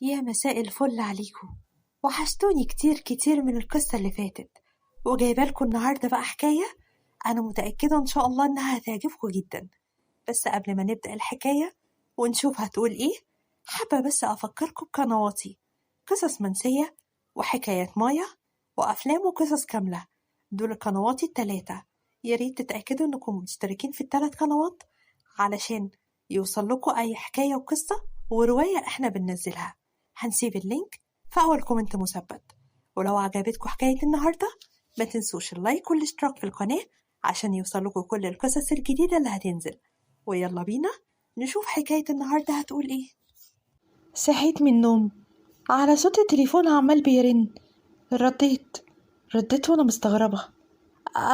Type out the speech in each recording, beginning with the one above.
يا مساء الفل عليكم، وحشتوني كتير كتير من القصة اللي فاتت، وجايبالكم النهاردة بقى حكاية أنا متأكدة إن شاء الله إنها هتعجبكم جدا. بس قبل ما نبدأ الحكاية ونشوف هتقول إيه، حابة بس أفكركم بقنواتي: قصص منسية وحكايات مايا وأفلام وقصص كاملة. دول قنواتي التلاتة، ياريت تتأكدوا إنكم مشتركين في التلات قنوات علشان يوصل لكم أي حكاية وقصة ورواية إحنا بننزلها. هنسيب ال link في أول comment مثبت. ولو عجبتكم حكاية النهاردة ما تنسوش ال like والاشتراك في القناة عشان يوصلكوا كل القصص الجديدة اللي هتنزل. ويلا بينا نشوف حكاية النهاردة هتقول ايه. صحيت من النوم على صوت التليفون عمال بيرن. رديت وانا مستغربة.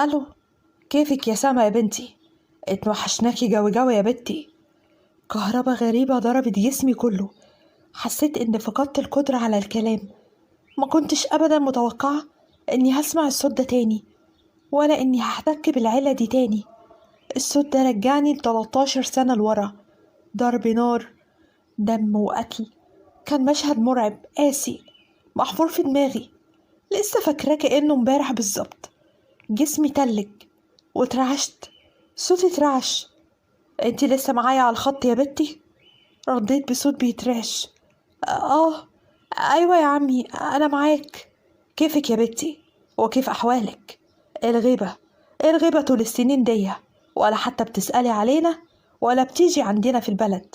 الو، كيفك يا سما يا بنتي؟ اتوحشناكي جوي جوي يا بنتي. كهربا غريبة ضربت جسمي كله، حسيت ان فقدت القدرة على الكلام. ما كنتش ابدا متوقعة اني هسمع الصوت ده تاني، ولا اني هحتك بالعيلة دي تاني. الصوت ده رجعني ل13 سنة لورا، ضرب نار، دم وقتل. كان مشهد مرعب قاسي محفور في دماغي، لسه فاكراه كأنه امبارح بالظبط. جسمي تلج واترعشت، صوتي اترعش. انتي لسه معايا على الخط يا بنتي؟ رديت بصوت بيترعش، اه ايوه يا عمي انا معاك. كيفك يا بنتي وكيف احوالك؟ ايه الغيبة، ايه الغيبة طول السنين دي، ولا حتى بتسألي علينا ولا بتيجي عندنا في البلد؟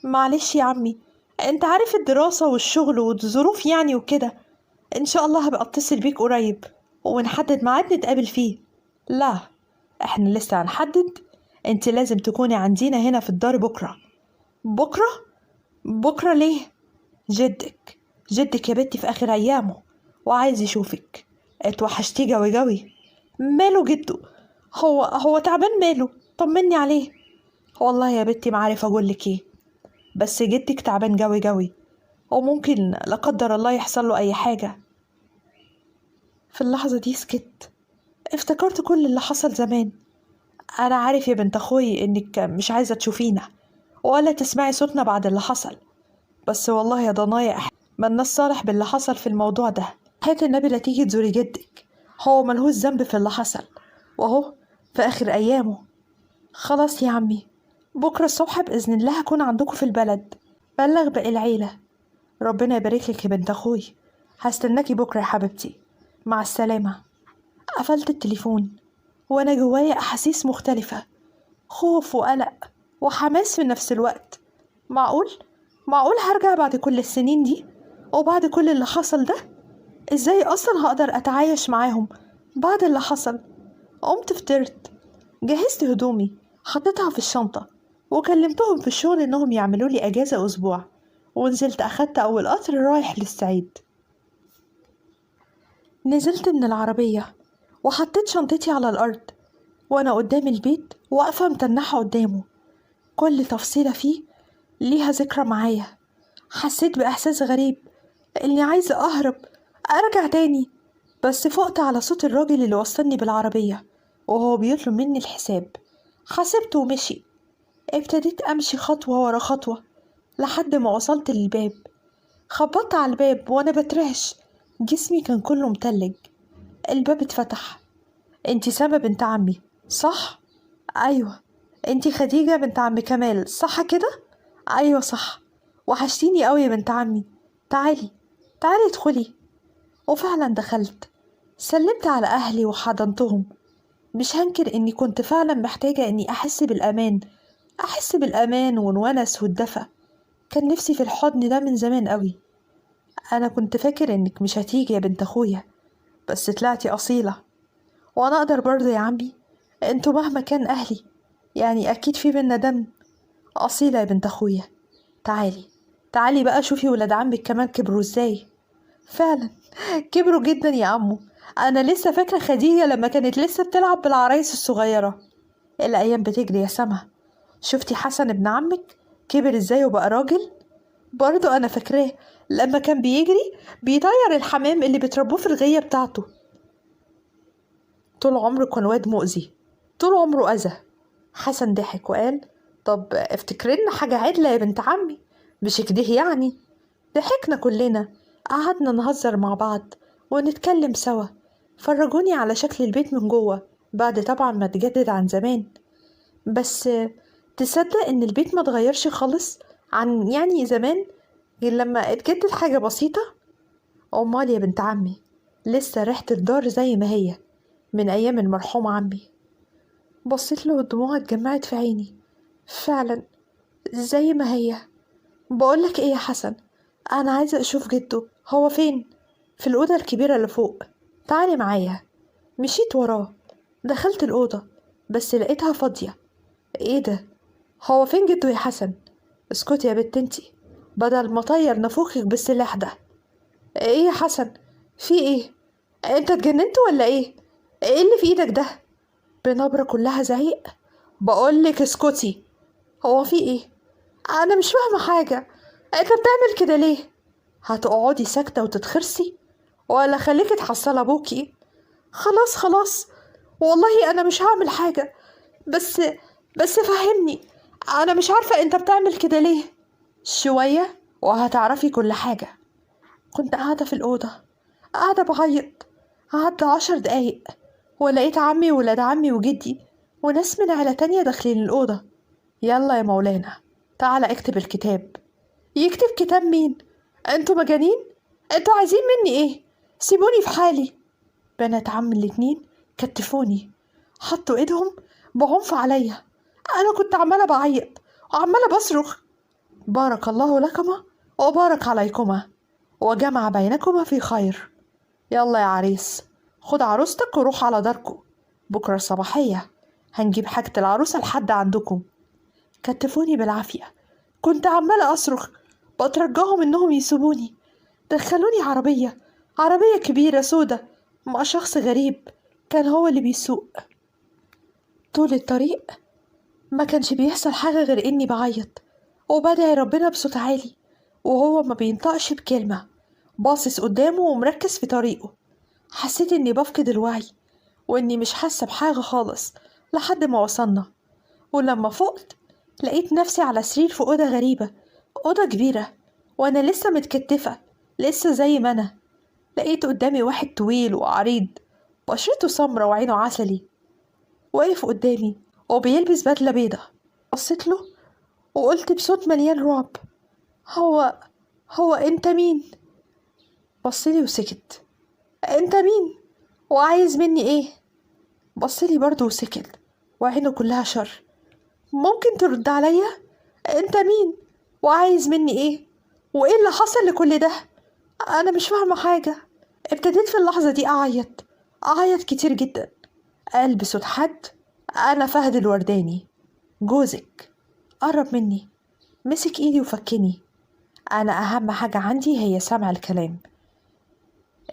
معلش يا عمي، انت عارف الدراسة والشغل والظروف يعني وكده. ان شاء الله هبقى اتصل بيك قريب ونحدد ميعاد نتقابل فيه. لا احنا لسه هنحدد، انت لازم تكوني عندنا هنا في الدار بكرة. بكرة؟ بكرة ليه؟ جدك يا بنتي في اخر ايامه وعايز يشوفك. اتوحشتيه جوي جوي. ماله جده؟ هو تعبان ماله؟ طمني عليه. والله يا بنتي ما عارف اقولك ايه، بس جدك تعبان جوي جوي، وممكن لا قدر الله يحصل له اي حاجة. في اللحظة دي سكت، افتكرت كل اللي حصل زمان. انا عارف يا بنت اخوي انك مش عايزة تشوفينا ولا تسمعي صوتنا بعد اللي حصل، بس والله يا ضنايا مالناش صالح باللي حصل في الموضوع ده. هات النبي لا تيجي تزوري جدك، هو ملهوش ذنب في اللي حصل، وهو في اخر ايامه. خلاص يا عمي، بكرة الصبح بإذن الله هكون عندكم في البلد. بلغ باقي العيلة. ربنا يبارك لك يا بنت اخوي، هستناكي بكرة يا حبيبتي، مع السلامة. قفلت التليفون وانا جوايا احاسيس مختلفة، خوف وقلق وحماس في نفس الوقت. معقول هرجع بعد كل السنين دي وبعد كل اللي حصل ده؟ ازاي اصلا هقدر اتعايش معاهم بعد اللي حصل؟ قمت فطرت، جهزت هدومي، حطيتها في الشنطة، وكلمتهم في الشغل انهم يعملوا لي اجازة اسبوع، ونزلت اخدت اول قطر رايح للصعيد. نزلت من العربية وحطيت شنطتي على الارض وانا قدام البيت واقفة متنحة قدامه. كل تفصيلة فيه ليها ذكرى معايا. حسيت بإحساس غريب إني عايزة أهرب، أرجع تاني. بس فقت على صوت الراجل اللي وصلني بالعربية وهو بيطلب مني الحساب. حسبته ومشي. ابتديت أمشي خطوة ورا خطوة لحد ما وصلت للباب. خبطت على الباب وأنا بترعش، جسمي كان كله متلج. الباب اتفتح. انتي سما بنت عمي صح؟ أيوة. انتي خديجة بنت عم كمال صح كده؟ أيوة صح. وحشتيني قوي يا بنت عمي، تعالي تعالي ادخلي. وفعلا دخلت، سلمت على أهلي وحضنتهم. مش هنكر إني كنت فعلا محتاجة إني أحس بالأمان، أحس بالأمان والونس والدفى. كان نفسي في الحضن ده من زمان قوي. أنا كنت فاكر إنك مش هتيجي يا بنت أخويا، بس طلعتي أصيلة. وأنا أقدر برضه يا عمي، انتوا مهما كان أهلي يعني أكيد في بينا دم. أصيلة يا بنت أخويا، تعالي تعالي بقى شوفي ولاد عمك كمان كبروا ازاي. فعلا كبروا جدا يا عمو، أنا لسه فاكرة خديجة لما كانت لسه بتلعب بالعرايس الصغيرة. الأيام بتجري يا سما. شفتي حسن ابن عمك كبر ازاي وبقى راجل؟ برضو أنا فاكراه لما كان بيجري بيطير الحمام اللي بتربوه في الغية بتاعته. طول عمره كان واد مؤذي، طول عمره أذى. حسن ضحك وقال، طب افتكرنا حاجة عدلة يا بنت عمي، مش كده يعني؟ ضحكنا كلنا، قعدنا نهزر مع بعض ونتكلم سوا. فرجوني على شكل البيت من جوه بعد طبعا ما اتجدد عن زمان. بس تصدق ان البيت ما اتغيرش خالص عن يعني زمان، غير لما اتجدد حاجة بسيطة. أمال يا بنت عمي، لسه ريحة الدار زي ما هي من أيام المرحوم عمي. بصيت له والدموع اتجمعت في عيني، فعلا زي ما هي. بقولك ايه يا حسن، أنا عايزة أشوف جده، هو فين؟ في الأوضة الكبيرة اللي فوق، تعالي معايا. مشيت وراه، دخلت الأوضة بس لقيتها فاضية. ايه ده، هو فين جده يا حسن؟ اسكتي يا بنت انتي، بدل ما طير نافوخك بالسلاح ده. ايه يا حسن، في ايه؟ انت اتجننت ولا ايه؟ ايه اللي في ايدك ده؟ بنبرة كلها زعيق، بقولك اسكتي. هو في ايه؟ انا مش فاهمة حاجة، انت بتعمل كده ليه؟ هتقعدي ساكتة وتتخرسي ولا خليكي تحصل ابوكي؟ خلاص خلاص، والله انا مش هعمل حاجة، بس فهمني، انا مش عارفة انت بتعمل كده ليه. شوية وهتعرفي كل حاجة. كنت قاعدة في الأوضة، قاعدة بعيط. قعدت 10 دقايق ولقيت عمي وولاد عمي وجدي وناس من عيلة تانية داخلين الأوضة. يلا يا مولانا، تعالى اكتب الكتاب. يكتب كتاب مين؟ انتوا مجانين؟ انتوا عايزين مني ايه؟ سيبوني في حالي. بنات عم الاتنين كتفوني، حطوا ايدهم بعنف عليا. انا كنت عمالة بعيط وعمالة بصرخ. بارك الله لكما وبارك عليكما وجمع بينكما في خير. يلا يا عريس، خد عروستك وروح على داركو، بكرة الصباحية هنجيب حاجة العروسة لحد عندكم. كتفوني بالعافية، كنت عمالة أصرخ بترجاهم إنهم يسيبوني. دخلوني عربية كبيرة سودة مع شخص غريب كان هو اللي بيسوق. طول الطريق ما كانش بيحصل حاجة غير إني بعيط وبدعي ربنا بصوت عالي، وهو ما بينطقش بكلمة، باصص قدامه ومركز في طريقه. حسيت إني بفقد الوعي وإني مش حاسة بحاجة خالص لحد ما وصلنا. ولما فقت لقيت نفسي على سرير في أوضة غريبة، أوضة كبيرة، وأنا لسه متكتفة، لسه زي ما أنا. لقيت قدامي واحد طويل وعريض، بشرته سمرة وعينه عسلي، واقف قدامي وبيلبس بدلة بيضة. بصيت له وقلت بصوت مليان رعب، هو انت مين؟ بصلي وسكت. انت مين وعايز مني ايه؟ بصلي برضه وسكت وعينه كلها شر. ممكن ترد عليا؟ انت مين وعايز مني ايه؟ وايه اللي حصل لكل ده؟ انا مش فاهمه حاجه. ابتديت في اللحظه دي اعيط كتير جدا. قال بصوت حد، انا فهد الورداني جوزك. قرب مني، مسك ايدي وفكني. انا اهم حاجه عندي هي سمع الكلام.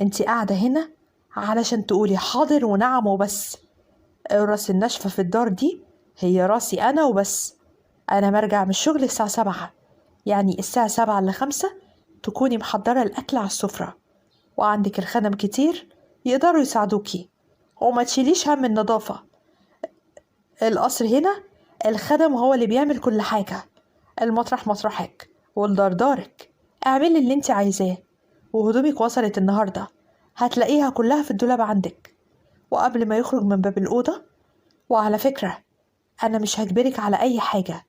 انتي قاعده هنا علشان تقولي حاضر ونعم وبس. الراس الناشفه في الدار دي هي راسي انا وبس. انا مرجع من الشغل الساعه 7، يعني الساعه 6:45 تكوني محضره الاكل على السفره، وعندك الخدم كتير يقدروا يساعدوكي، وما تشيليش هم النظافه. القصر هنا الخدم هو اللي بيعمل كل حاجه. المطرح مطرحك والدار دارك، اعملي اللي انت عايزاه. وهدومك وصلت النهارده، هتلاقيها كلها في الدولاب عندك. وقبل ما يخرج من باب الأوضة، وعلى فكرة أنا مش هجبرك على أي حاجة،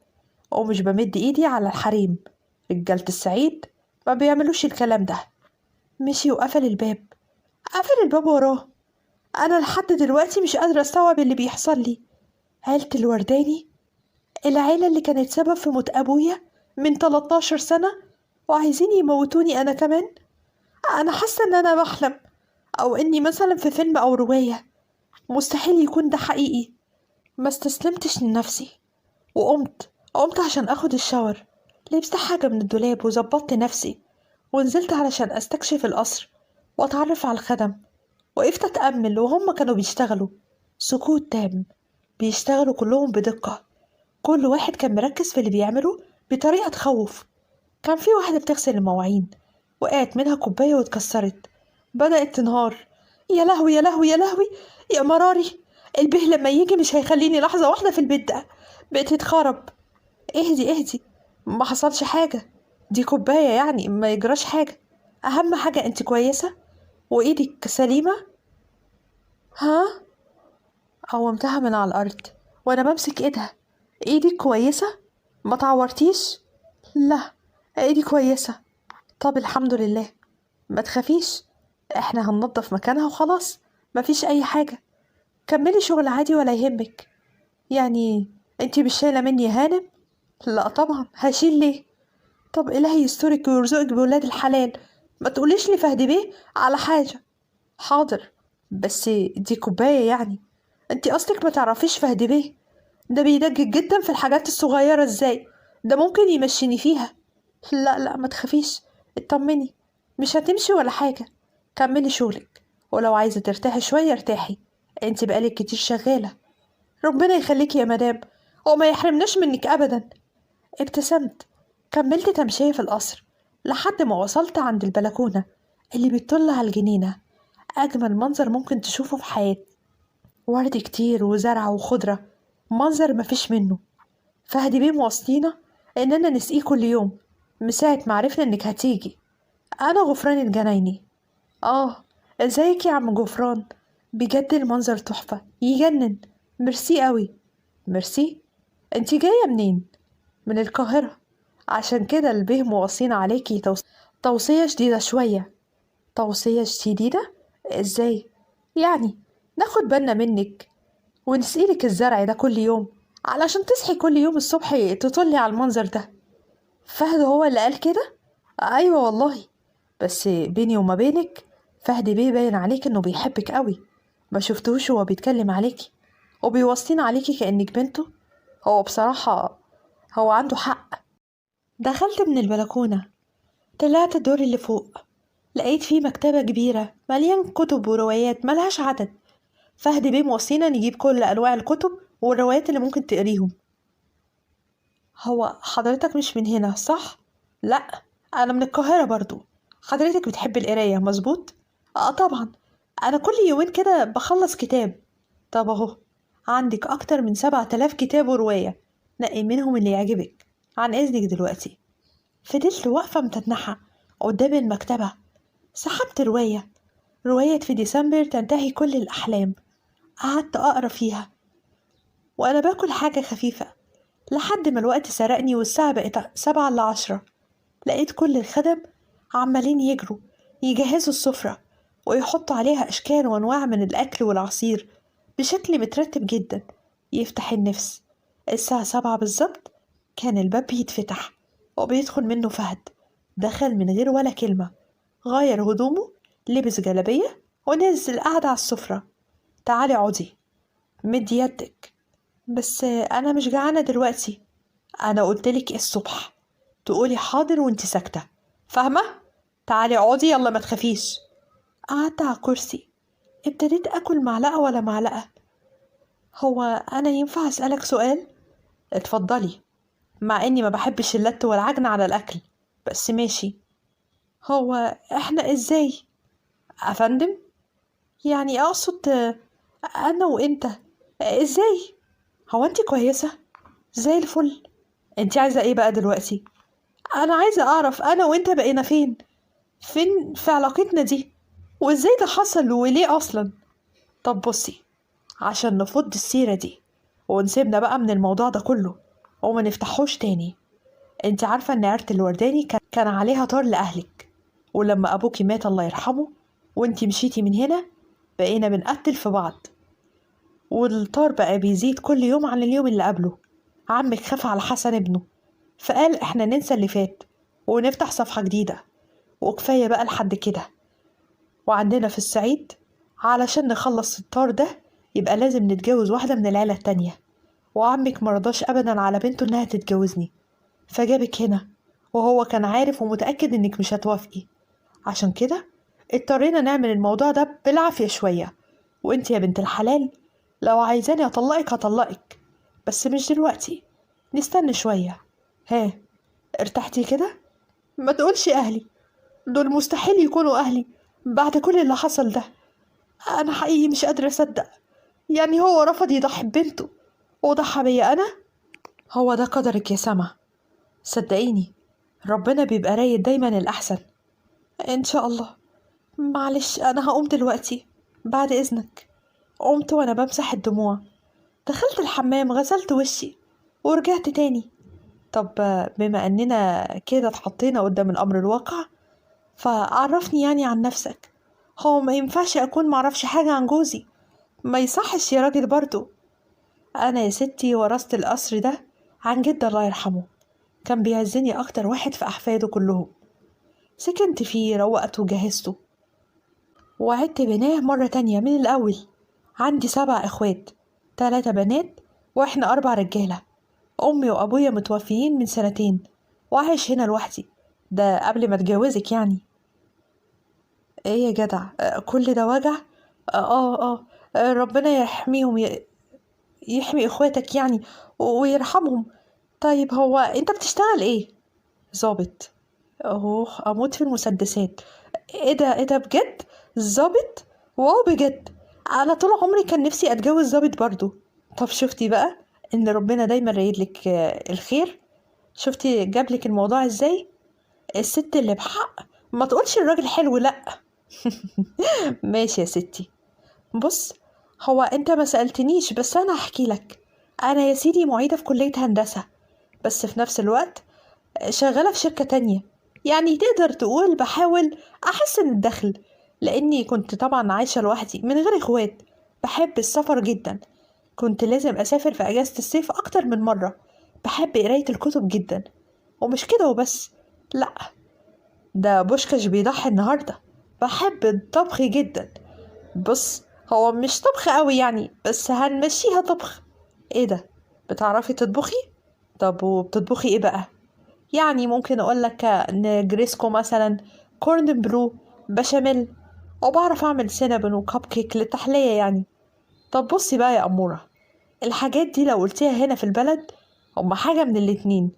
ومش بمد إيدي على الحريم، رجالة السعيد ما بيعملوش الكلام ده. مشي وقفل الباب، قفل الباب وراه. أنا لحد دلوقتي مش قادرة أستوعب اللي بيحصل لي. عيلة الورداني، العيلة اللي كانت سبب في موت أبويا من 13 سنة، وعايزين يموتوني أنا كمان. أنا حاسة إن أنا بحلم، أو إني مثلا في فيلم أو رواية. مستحيل يكون ده حقيقي. ما استسلمتش لنفسي وقمت عشان أخد الشاور. لبست حاجة من الدولاب وظبطت نفسي ونزلت علشان أستكشف القصر وأتعرف على الخدم. وقفت أتأمل وهم كانوا بيشتغلوا. سكوت تام، بيشتغلوا كلهم بدقة، كل واحد كان مركز في اللي بيعمله بطريقة تخوف. كان في واحدة بتغسل المواعين، وقعت منها كوباية واتكسرت، بدأت تنهار. يا لهوي يا لهوي يا لهوي يا مراري، البه لما يجي مش هيخليني لحظة واحدة في البيت ده، بقيت اتخرب. اهدي اهدي، ما حصلش حاجة، دي كوباية يعني ما يجراش حاجة، أهم حاجة أنت كويسة وإيدك سليمة. ها؟ قومتها من على الأرض وأنا بمسك إيدها. إيدك كويسة؟ ما تعورتيش؟ لا إيدي كويسة. طب الحمد لله، ما تخافيش، إحنا هننظف مكانها وخلاص، ما فيش أي حاجة، كملي شغل عادي ولا يهمك. يعني انتي مش شايلة مني يا هانم؟ لا طبعا، هشيل ليه؟ طب إلهي يسترك ويرزقك بولاد الحلال، ما تقوليش لي فهد بيه على حاجة. حاضر، بس دي كوباية يعني، انتي أصلك ما تعرفيش فهد بيه ده بيدقق جدا في الحاجات الصغيرة، ازاي ده ممكن يمشيني فيها. لا لا ما تخافيش، اطمني مش هتمشي ولا حاجة، كملي شغلك، ولو عايزة ترتاحي شوية ارتاحي، انتي بقالك كتير شغالة. ربنا يخليكي يا مدام وما يحرمناش منك أبدا. ابتسمت، كملت تمشية في القصر لحد ما وصلت عند البلكونة اللي بتطل على الجنينة. أجمل منظر ممكن تشوفه في حياتك، ورد كتير وزرع وخضرة، منظر مفيش منه. فهد بيه موصينا إننا نسقيه كل يوم من ساعة ما عرفنا إنك هتيجي. أنا غفران الجنايني. آه إزيك يا عم غفران، بجد المنظر تحفة يجنن، ميرسي قوي. ميرسي؟ انتي جاية منين؟ من القاهرة، عشان كده البيه موصينا عليكي توصية شديدة شوية. توصية شديدة؟ ازاي؟ يعني ناخد بالنا منك ونسقيلك الزرع ده كل يوم علشان تصحي كل يوم الصبح تطلي على المنظر ده. فهد هو اللي قال كده؟ ايوه والله، بس بيني وما بينك فهد بيه باين عليك انه بيحبك قوي، ما شفتهوش هو بيتكلم عليكي وبيوصينا عليكي كأنك بنته. هو بصراحة هو عنده حق. دخلت من البلكونة، طلعت الدور اللي فوق، لقيت فيه مكتبة كبيرة مليان كتب وروايات ملهاش عدد. فهد بيه موصينا نجيب كل أنواع الكتب والروايات اللي ممكن تقريهم. هو حضرتك مش من هنا صح؟ لا أنا من القاهرة برضو. حضرتك بتحب القراية مظبوط؟ آه طبعا، أنا كل يومين كده بخلص كتاب. طب أهو عندك أكتر من 7000 كتاب ورواية، نقي منهم اللي يعجبك. عن إذنك دلوقتي. فضلت واقفة متنحة قدام المكتبة، سحبت رواية، رواية في ديسمبر تنتهي كل الأحلام. قعدت أقرأ فيها وأنا باكل حاجة خفيفة لحد ما الوقت سرقني والساعة بقت 9:45. لقيت كل الخدم عمالين يجروا يجهزوا السفرة ويحطوا عليها أشكال وأنواع من الأكل والعصير بشكل مترتب جدا يفتح النفس. الساعة 7 بالظبط كان الباب بيتفتح وبيدخل منه فهد. دخل من غير ولا كلمة، غير هدومه، لبس جلابية ونزل قعد على السفرة. تعالي اقعدي، مدي يدك. بس أنا مش جعانة دلوقتي. أنا قلتلك الصبح تقولي حاضر وانت ساكتة، فاهمة؟ تعالي اقعدي يلا ما تخافيش. قعدت على كرسي، ابتديت أكل معلقة ولا معلقة. هو أنا ينفع أسألك سؤال؟ اتفضلي، مع إني ما بحبش اللت والعجن على الأكل، بس ماشي. هو إحنا إزاي؟ أفندم؟ يعني أقصد أنا وإنت إزاي؟ هو أنت كويسة؟ زي الفل. أنت عايزة إيه بقى دلوقتي؟ أنا عايزة أعرف أنا وإنت بقينا فين؟ فين في علاقتنا دي؟ وإزاي ده حصل وليه أصلا؟ طب بصي، عشان نفض السيرة دي ونسيبنا بقى من الموضوع ده كله وما نفتحوش تاني. انت عارفة ان عيلة الورداني كان عليها طار لأهلك، ولما أبوكي مات الله يرحمه وانت مشيتي من هنا بقينا بنقتل في بعض، والطار بقى بيزيد كل يوم عن اليوم اللي قبله. عمك خاف على حسن ابنه فقال احنا ننسى اللي فات ونفتح صفحة جديدة، وكفاية بقى لحد كده. وعندنا في الصعيد علشان نخلص الطار ده يبقى لازم نتجوز واحدة من العيلة التانية، وعمك مرضاش أبدا على بنته إنها تتجوزني، فجابك هنا وهو كان عارف ومتأكد إنك مش هتوافقي، عشان كده اضطرينا نعمل الموضوع ده بالعافية شوية. وانت يا بنت الحلال لو عايزاني أطلقك هطلقك، بس مش دلوقتي، نستنى شوية. ها ارتحتي كده؟ ما تقولش أهلي دول، مستحيل يكونوا أهلي بعد كل اللي حصل ده. أنا حقيقي مش قادرة أصدق، يعني هو رفض يضحي ببنته وضحى بيا أنا؟ هو ده قدرك يا سما، صدقيني ربنا بيبقى رايد دايما الأحسن. إن شاء الله. معلش أنا هقوم دلوقتي بعد إذنك. قمت وأنا بمسح الدموع، دخلت الحمام غسلت وشي ورجعت تاني. طب بما أننا كده اتحطينا قدام الأمر الواقع، فعرفني يعني عن نفسك. هو ما ينفعش أكون معرفش حاجة عن جوزي، ما يصحش يا راجل برضو. أنا يا ستي ورثت القصر ده عن جد الله يرحمه، كان بيعزني أكتر واحد في أحفاده كلهم. سكنت فيه، روقته وجهزته وعدت بناه مرة تانية من الأول. عندي 7 إخوات، 3 بنات وإحنا 4 رجالة. أمي وأبويا متوفيين من 2 سنين، وعايش هنا لوحدي، ده قبل ما اتجوزك يعني. إيه يا جدع، كل ده وجع؟ آه ربنا يحميهم، يحمي إخواتك يعني ويرحمهم. طيب هو أنت بتشتغل إيه؟ ظابط. أوه، أموت في المسدسات. إيه ده، إيه ده بجد؟ ظابط؟ واو بجد، أنا طول عمري كان نفسي أتجوز ظابط برضو. طب شفتي بقى إن ربنا دايما رايد لك الخير؟ شفتي جاب لك الموضوع إزاي؟ الست اللي بحق ما تقولش الراجل حلو، لأ. ماشي يا ستي. بص، هو أنت ما سألتنيش بس أنا هحكي لك. أنا يا سيدي معيدة في كلية هندسة، بس في نفس الوقت شغالة في شركة تانية، يعني تقدر تقول بحاول أحسن الدخل، لأني كنت طبعا عايشة لوحدي من غير إخوات. بحب السفر جدا، كنت لازم أسافر في أجازة الصيف أكتر من مرة. بحب قراية الكتب جدا، ومش كده وبس، لأ ده بوشكاش بيضحي النهاردة. بحب الطبخ جدا. بص، هو مش طبخ قوي يعني، بس هنمشيها طبخ. ايه ده، بتعرفي تطبخي؟ طب وبتطبخي ايه بقى؟ يعني ممكن اقولك نجريسكو مثلا، كوردن بلو، بشاميل، وبعرف اعمل سينابون وكب كيك للتحلية يعني. طب بصي بقى يا أمورة، الحاجات دي لو قلتيها هنا في البلد هما حاجة من الاتنين،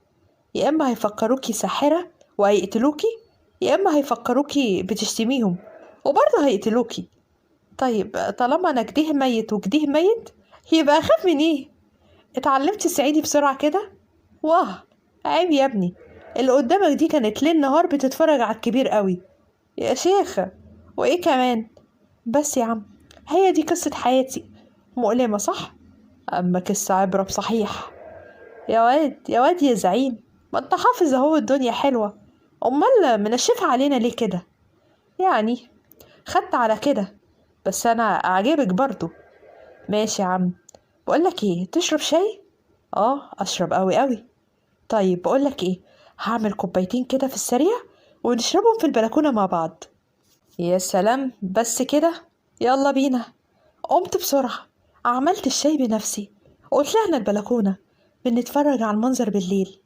يا إما هيفكروكي ساحرة وهيقتلوكي، يا إما هيفكروكي بتشتميهم وبرضه هيقتلوكي. طيب طالما أنا كده ميت وكده ميت، يبقى أخاف من إيه؟ اتعلمتي الصعيدي بسرعة كده؟ واه عيب يا ابني، اللي قدامك دي كانت ليل نهار بتتفرج على الكبير قوي يا شيخة. وإيه كمان؟ بس يا عم هي دي قصة حياتي، مؤلمة صح؟ أما قصة عبرة بصحيح. يا واد يا واد يا زعيم، ما انت حافظ اهو الدنيا حلوة، أمال منشفها علينا ليه كده؟ يعني خدت على كده، بس أنا أعجبك برضو. ماشي يا عم. بقولك ايه، تشرب شاي؟ أشرب قوي قوي. طيب بقولك ايه، هعمل كوبايتين كده في السريع ونشربهم في البلكونة مع بعض. يا سلام، بس كده، يلا بينا. قمت بسرعة عملت الشاي بنفسي وطلعنا البلكونة بنتفرج على المنظر بالليل.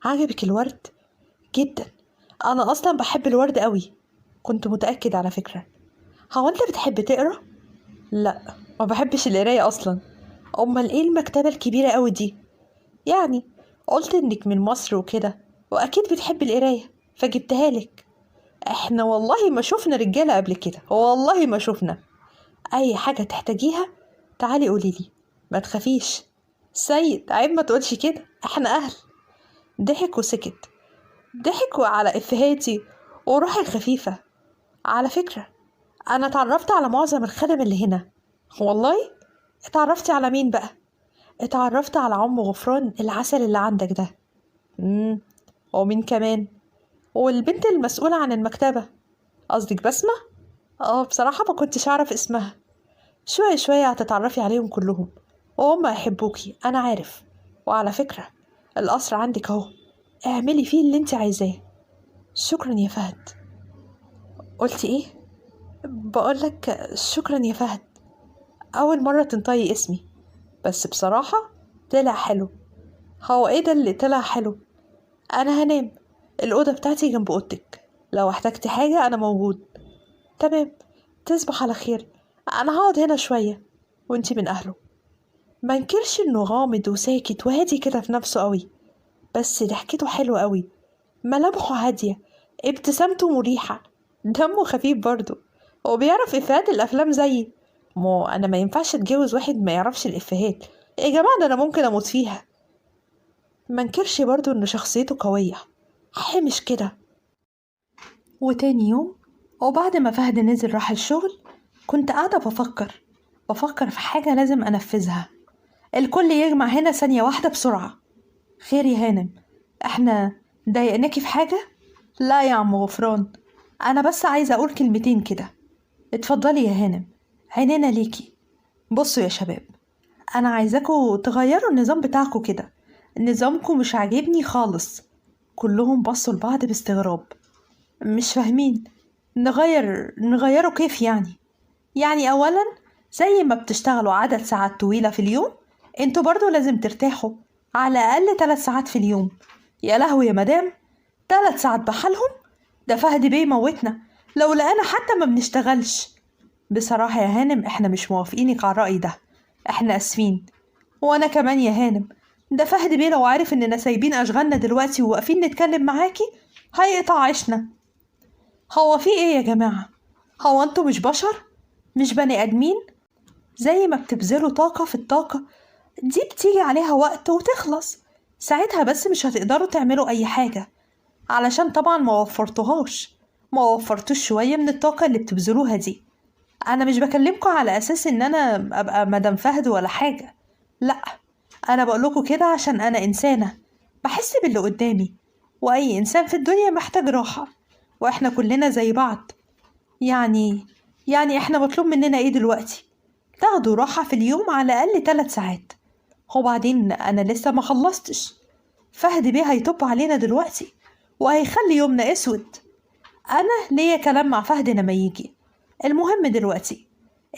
عجبك الورد؟ جدا، أنا أصلا بحب الورد قوي. كنت متأكد على فكرة. هو أنت بتحب تقرأ؟ لا، ما بحبش القراية أصلا. أمال إيه المكتبة الكبيرة قوي دي؟ يعني قلت إنك من مصر وكده وأكيد بتحب القراية فجبتها لك. إحنا والله ما شفنا رجالة قبل كده، والله ما شفنا. أي حاجة تحتاجيها تعالي قوليلي، ما تخافيش. سيد عيب ما تقولش كده، إحنا أهل. ضحك وسكت، ضحك على إفهاتي وروحي الخفيفة. على فكرة أنا اتعرفت على معظم الخدم اللي هنا. والله؟ اتعرفتي على مين بقى؟ اتعرفت على عم غفران العسل اللي عندك ده. ومين كمان؟ والبنت المسؤولة عن المكتبة. قصدك بسمة؟ بصراحة ما كنتش أعرف اسمها. شوية شوية هتتعرفي عليهم كلهم وهم هيحبوكي، أنا عارف. وعلى فكرة القصر عندك أهو، اعملي فيه اللي انت عايزاه. شكرا يا فهد. قلتي ايه؟ بقولك شكرا يا فهد. أول مرة تنطقي اسمي، بس بصراحة طلع حلو. هو ايه ده اللي طلع حلو؟ أنا هنام، الأوضة بتاعتي جنب أوضتك، لو احتجتي حاجة أنا موجود. تمام، تصبح على خير، أنا هقعد هنا شوية وانتي من أهله. ما انكرش إنه غامض وساكت وهادي كده في نفسه قوي، بس ضحكته حلوة قوي، ملامحه هادية، ابتسامته مريحة، دمه خفيف برضه، وبيعرف إفيهات الأفلام زيي. مو أنا ما ينفعش أتجوز واحد ما يعرفش الإفيهات يا جماعة، ده أنا ممكن أموت فيها. ما انكرش برضه إن شخصيته قوية، حمش كده. وتاني يوم وبعد ما فهد نزل راح الشغل، كنت قاعدة بفكر في حاجة لازم أنفذها. الكل يجمع هنا ثانية واحدة بسرعة. خير يا هانم، احنا ضايقناكي في حاجة؟ لا يا عم غفران، أنا بس عايزة أقول كلمتين كده. اتفضلي يا هانم، عينينا ليكي. بصوا يا شباب، أنا عايزاكوا تغيروا النظام بتاعكوا كده، نظامكوا مش عاجبني خالص. كلهم بصوا لبعض باستغراب، مش فاهمين نغيره كيف يعني؟ يعني أولا زي ما بتشتغلوا عدد ساعات طويلة في اليوم، انتوا برضو لازم ترتاحوا على الأقل 3 ساعات في اليوم. يا لهوي يا مدام، 3 ساعات بحالهم؟ ده فهد بيه موتنا لو لقانا حتى ما بنشتغلش. بصراحة يا هانم احنا مش موافقينك على الرأي ده، احنا أسفين. وانا كمان يا هانم، ده فهد بيه لو عارف اننا سايبين اشغالنا دلوقتي وواقفين نتكلم معاكي هيقطع عيشنا. هو في ايه يا جماعة؟ هو انتوا مش بشر؟ مش بني ادمين؟ زي ما بتبذلوا طاقة في الطاقة دي بتيجي عليها وقت وتخلص، ساعتها بس مش هتقدروا تعملوا اي حاجة، علشان طبعا ما وفرتوش شوية من الطاقة اللي بتبذلوها دي. انا مش بكلمكم على اساس ان انا ابقى مدام فهد ولا حاجة، لا، انا بقولكوا كده عشان انا انسانة بحس باللي قدامي، واي انسان في الدنيا محتاج راحة، واحنا كلنا زي بعض. يعني احنا مطلوب مننا ايه دلوقتي؟ تاخدوا راحة في اليوم على الاقل 3 ساعات. وبعدين انا لسه ما خلصتش، فهد بيه هيطب علينا دلوقتي وهيخلي يومنا اسود. انا ليا كلام مع فهد لما يجي. المهم دلوقتي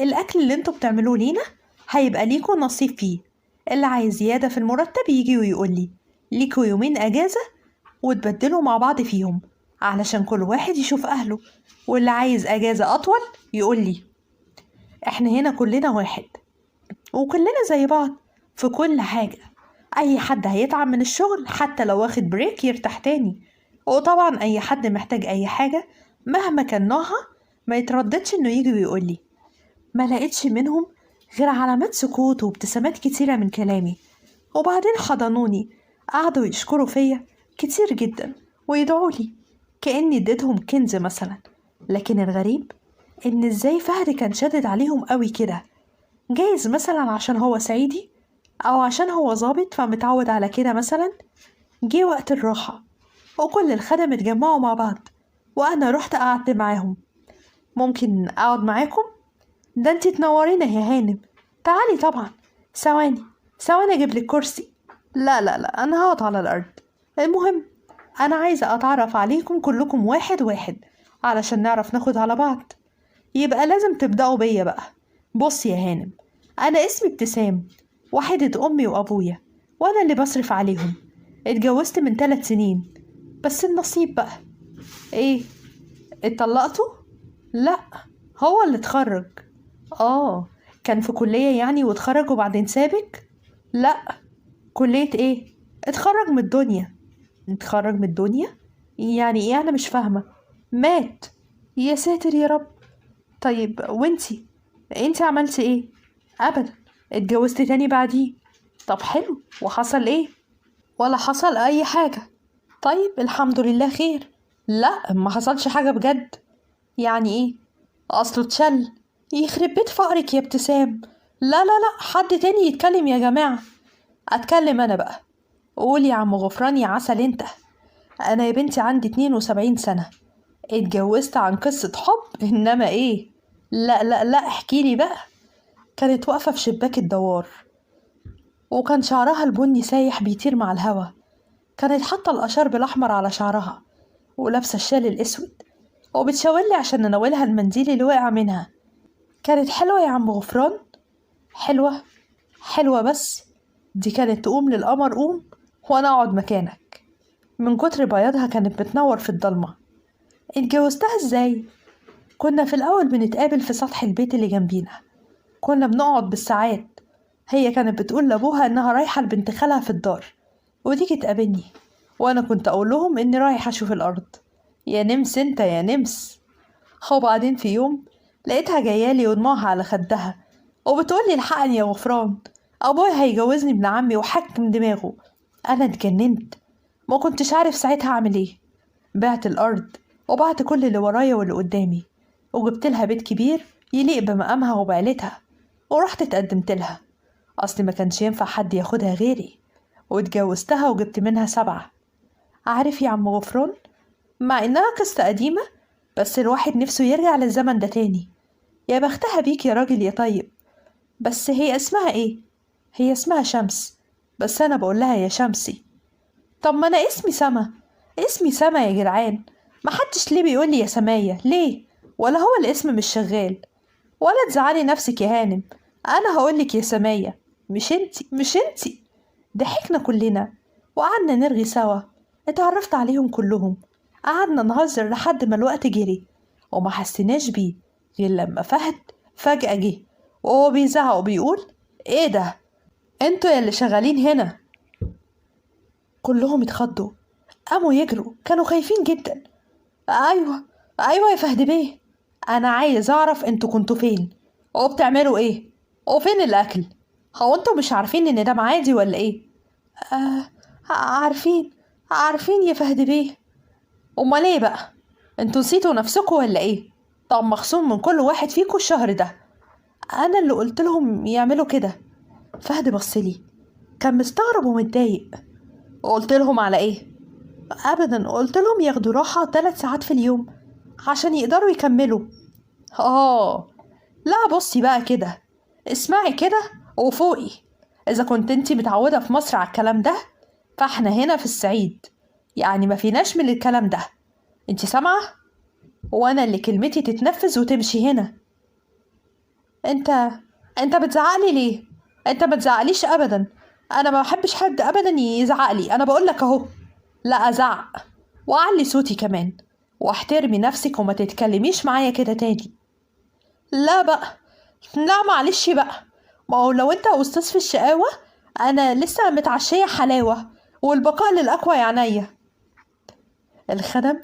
الاكل اللي انتوا بتعملوه لينا هيبقى ليكوا نصيب فيه، اللي عايز زيادة في المرتب يجي ويقول لي. ليكوا يومين اجازة وتبدلوا مع بعض فيهم علشان كل واحد يشوف اهله، واللي عايز اجازة اطول يقول لي. احنا هنا كلنا واحد وكلنا زي بعض في كل حاجة. اي حد هيتعب من الشغل حتى لو واخد break يرتاح تاني، وطبعا اي حد محتاج اي حاجة مهما كان نوعها ما يترددش انه يجي ويقول لي. ما لقيتش منهم غير علامات سكوت وابتسامات كتيرة من كلامي، وبعدين حضنوني، قعدوا يشكروا فيا كتير جدا ويدعوا لي كأني اديتهم كنز مثلا. لكن الغريب ان ازاي فهد كان شادد عليهم قوي كده، جايز مثلا عشان هو صعيدي او عشان هو ظابط فمتعود على كده مثلا. جه وقت الراحة وكل الخدم اتجمعوا مع بعض، وانا رحت قعدت معاهم. ممكن اقعد معاكم؟ ده انتي تنورينا يا هانم، تعالي طبعا. ثواني اجيب لك كرسي. لا لا لا، انا هقعد على الارض. المهم انا عايزه اتعرف عليكم كلكم واحد واحد علشان نعرف ناخد على بعض. يبقى لازم تبدأوا بيا بقى. بص يا هانم، انا اسمي ابتسام، وحيدة امي وابويا، وانا اللي بصرف عليهم. اتجوزت من 3 سنين، بس النصيب بقى. ايه اتطلقتوا؟ لا، هو اللي اتخرج. كان في كلية يعني واتخرج وبعدين سابك؟ لا. كلية ايه؟ اتخرج من الدنيا. اتخرج من الدنيا؟ يعني ايه؟ انا مش فاهمة. مات. يا ساتر يا رب. طيب وانتي، انتي عملتي ايه؟ ابدا، اتجوزت تاني بعديه. طب حلو، وحصل ايه؟ ولا حصل اي حاجة. طيب الحمد لله خير. لا ما حصلش حاجة بجد. يعني ايه؟ اصله اتشل. يخرب بيت فقرك يا ابتسام. لا لا لا، حد تاني يتكلم يا جماعة. اتكلم انا بقى. قول يا عم غفران يا عسل انت. انا يا بنتي عندي 72 سنة، اتجوزت عن قصة حب، انما ايه؟ لا لا لا، احكيلي بقى. كانت واقفة في شباك الدوار، وكان شعرها البني سايح بيطير مع الهوا. كانت حاطة الأشارب الأحمر على شعرها ولابسة الشال الأسود، وبتشاورلي عشان نناولها المنديل اللي وقع منها. كانت حلوة يا عم غفران، حلوة حلوة، بس دي كانت تقوم للقمر قوم وأنا أقعد مكانك. من كتر بياضها كانت بتنور في الضلمة. اتجوزتها ازاي؟ كنا في الأول بنتقابل في سطح البيت اللي جنبينا، كنا بنقعد بالساعات. هي كانت بتقول لأبوها إنها رايحة لبنت خالها في الدار وتيجي تقابلني، وأنا كنت أقول لهم إني رايحة أشوف الأرض. يا نمس أنت يا نمس. وبعدين في يوم لقيتها جايالي ودموعها على خدها وبتقولي الحقني يا غفران، أبويا هيجوزني ابن عمي وحكم دماغه. أنا اتجننت، ما كنتش عارف ساعتها أعمل إيه. بعت الأرض وبعت كل اللي ورايا واللي قدامي، وجبت لها بيت كبير يليق بمقامها وبعيلتها، ورحت اتقدمت لها. أصل ما كانش ينفع حد ياخدها غيري، واتجوزتها وجبت منها 7. عارف يا عم غفران، مع إنها قصة قديمة بس الواحد نفسه يرجع للزمن ده تاني. يا بختها بيك يا راجل يا طيب. بس هي اسمها إيه؟ هي اسمها شمس، بس أنا بقول لها يا شمسي. طب ما أنا اسمي سما، اسمي سما يا جدعان، ما حدش ليه بيقول لي يا سماية ليه؟ ولا هو الاسم مش شغال؟ ولا تزعلي نفسك يا هانم، أنا هقولك يا سماية، مش انتي مش انتي. ضحكنا كلنا وقعدنا نرغي سوا. اتعرفت عليهم كلهم، قعدنا نهزر لحد ما الوقت جري وما حسيناش بيه غير لما فهد فجأة جه وهو بيزعق وبيقول ايه ده، انتوا يا اللي شغالين هنا. كلهم اتخضوا، قاموا يجروا، كانوا خايفين جدا. ايوه ايوه يا فهد بيه، انا عايز اعرف انتوا كنتوا فين وبتعملوا ايه وفين الاكل. هو انتوا مش عارفين ان ده معادي ولا ايه؟ عارفين عارفين يا فهد بيه. امال ايه بقى، انتوا نسيتوا نفسكوا ولا ايه؟ طب مخصوم من كل واحد فيكوا الشهر ده. انا اللي قلت لهم يعملوا كده. فهد بصلي كان مستغرب ومتضايق. قلت لهم على ايه؟ ابدا، قلت لهم ياخدوا راحة 3 ساعات في اليوم عشان يقدروا يكملوا. لا بصي بقى كده، اسمعي كده وفوقي. اذا كنت انتي متعودة في مصر على الكلام ده، فاحنا هنا في الصعيد يعني ما فيناش من الكلام ده. انتي سامعة؟ وانا اللي كلمتي تتنفذ وتمشي هنا. انت بتزعقلي ليه؟ انت ما تزعقليش ابدا، انا ما بحبش حد ابدا يزعقلي. انا بقولك اهو، لا ازعق واعلي صوتي كمان، واحترمي نفسك وما تتكلميش معايا كده تاني. لا بقى، لا معلش بقى، ما هو لو انت استاذ في الشقاوة انا لسه متعشية حلاوة، والبقاء للأقوى يا عينيا. الخدم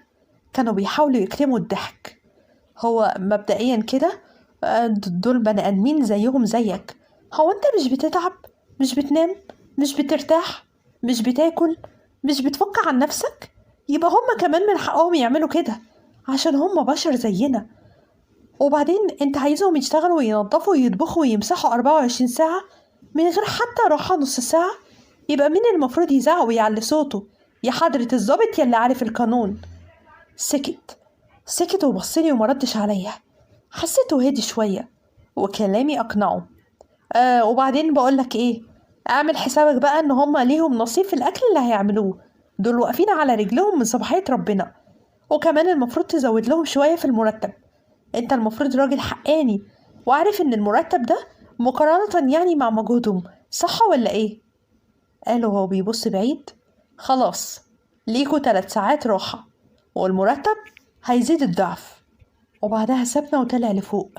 كانوا بيحاولوا يكتموا الضحك. هو مبدئيا كده دول بني ادمين زيهم زيك. هو انت مش بتتعب؟ مش بتنام؟ مش بترتاح؟ مش بتاكل؟ مش بتفك عن نفسك؟ يبقى هما كمان من حقهم يعملوا كده عشان هما بشر زينا. وبعدين انت عايزهم يشتغلوا وينظفوا ويطبخوا ويمسحوا 24 ساعة من غير حتى راحة نص ساعة؟ يبقى مين المفروض يزعق ويعلي صوته؟ يا حضرة الظابط يا اللي عارف القانون. سكت وبصلي وما ردش عليا. حسيته هدي شوية وكلامي أقنعه. وبعدين بقولك ايه، اعمل حسابك بقى ان هما ليهم نصيب في الاكل اللي هيعملوه، دول واقفين على رجلهم من صباحية ربنا، وكمان المفروض تزود لهم شوية في المرتب. انت المفروض راجل حقاني وعارف ان المرتب ده مقارنة يعني مع مجهودهم، صح ولا ايه؟ قال وهو بيبص بعيد، خلاص ليكوا 3 ساعات راحة والمرتب هيزيد الضعف. وبعدها سابنا وطلع لفوق.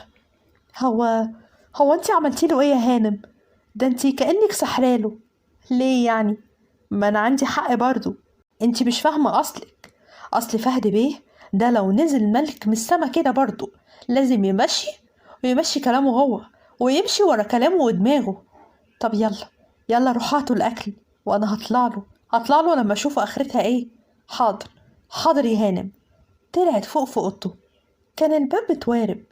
هو انتي عملتي له ايه يا هانم؟ ده انتي كأنك سحراله. ليه يعني؟ ما انا عندي حق برضو. انتي مش فاهمة اصلك. اصل فهد بيه ده لو نزل ملك من السما كده برضو لازم يمشي ويمشي كلامه هو ويمشي ورا كلامه ودماغه. طب يلا يلا روح هاتوا الاكل وانا هطلع له لما اشوف اخرتها ايه. حاضر حاضر يا هانم. طلعت فوق في اوضته، كان الباب متوارب.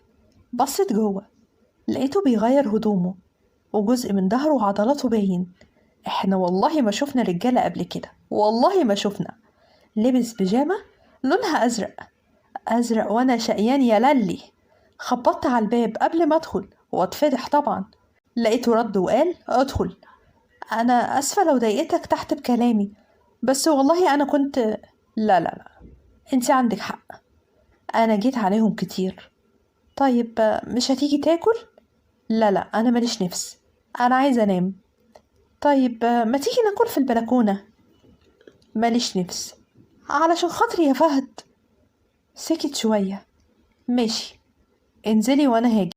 بصت جوه لقيته بيغير هدومه وجزء من ظهره وعضلاته باين. احنا والله ما شفنا رجالة قبل كده، والله ما شفنا. لبس بيجامة لونها ازرق ازرق وانا شقيان يا للي. خبطت على الباب قبل ما ادخل واتفضح طبعا. لقيته رد وقال ادخل. انا اسفة لو ضايقتك تحت بكلامي، بس والله انا كنت لا لا لا انت عندك حق، انا جيت عليهم كتير. طيب مش هتيجي تاكل؟ لا لا انا ماليش نفس، انا عايزه انام. طيب ما تيجي ناكل في البلكونه؟ ماليش نفس. علشان خاطري يا فهد. سكت شويه. ماشي انزلي وانا هاجي.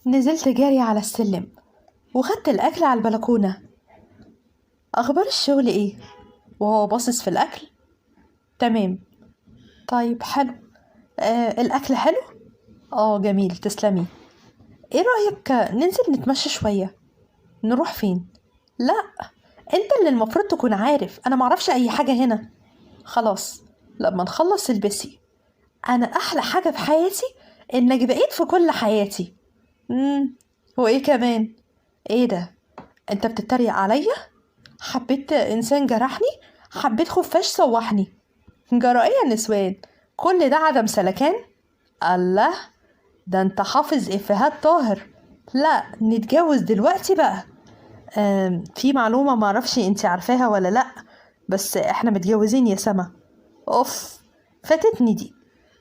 نزلت جاري على السلم وخدت الاكل على البلكونه. اخبار الشغل ايه؟ وهو باصص في الاكل. تمام. طيب حلو. الاكل حلو؟ جميل تسلمي. ايه رأيك ننزل نتمشى شوية؟ نروح فين؟ لا انت اللي المفروض تكون عارف، انا معرفش اي حاجة هنا. خلاص لما نخلص البسي. انا احلى حاجة في حياتي انك بقيت في كل حياتي. وايه كمان؟ ايه ده، انت بتتريق عليا؟ حبيت انسان جرحني، حبيت خفاش صوحني. جرائية النسوان، كل ده عدم سلكان؟ الله، ده انت حافظ افيهات طاهر. لا نتجوز دلوقتي بقى. في معلومة معرفش انت عارفاها ولا لا، بس احنا متجوزين يا سما. اوف فاتتني دي،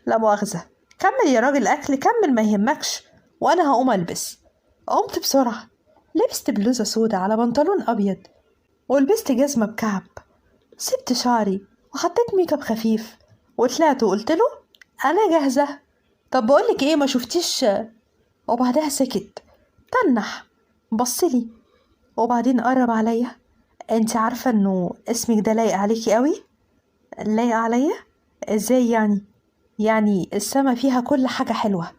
لا مؤاخذة. كمل يا راجل اكل، كمل ما يهمكش، وانا هقوم البس. قمت بسرعة، لبست بلوزة سودة على بنطلون ابيض، ولبست جزمة بكعب، سبت شعري وحطيت make up خفيف، وطلعت وقلت له انا جاهزة. طب بقولك ايه، ما شفتيش؟ وبعدها سكت، تنح، بصلي، وبعدين قرب عليا. انت عارفة انه اسمك ده لايق عليكي قوي؟ لايق عليا ازاي يعني؟ يعني السما فيها كل حاجة حلوة،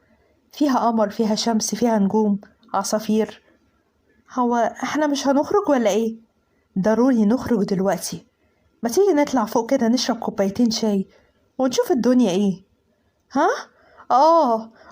فيها قمر، فيها شمس، فيها نجوم، عصافير. هو احنا مش هنخرج ولا ايه؟ ضروري نخرج دلوقتي. ما تيجي نطلع فوق كده نشرب كوبايتين شاي ونشوف الدنيا ايه. ها؟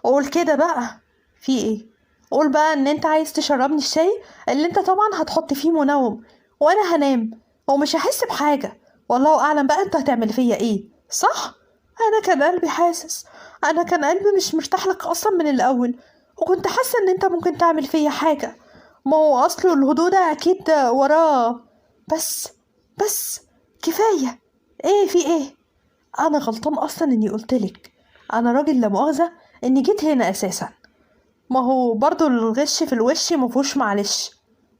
قول كده بقى، في ايه؟ قول بقى ان انت عايز تشربني الشاي اللي انت طبعا هتحط فيه منوم، وانا هنام ومش هحس بحاجة، والله اعلم بقى انت هتعمل فيا ايه، صح؟ انا كان قلبي حاسس، انا كان قلبي مش مرتاح لك اصلا من الاول، وكنت حاسة ان انت ممكن تعمل فيا حاجة. ما هو اصله الهدوء ده اكيد وراه. بس بس كفاية. ايه في ايه؟ انا غلطان اصلا اني قلتلك، انا راجل لا مؤاخذة اني جيت هنا اساسا. ما هو برضو الغش في الوش مفهوش معلش.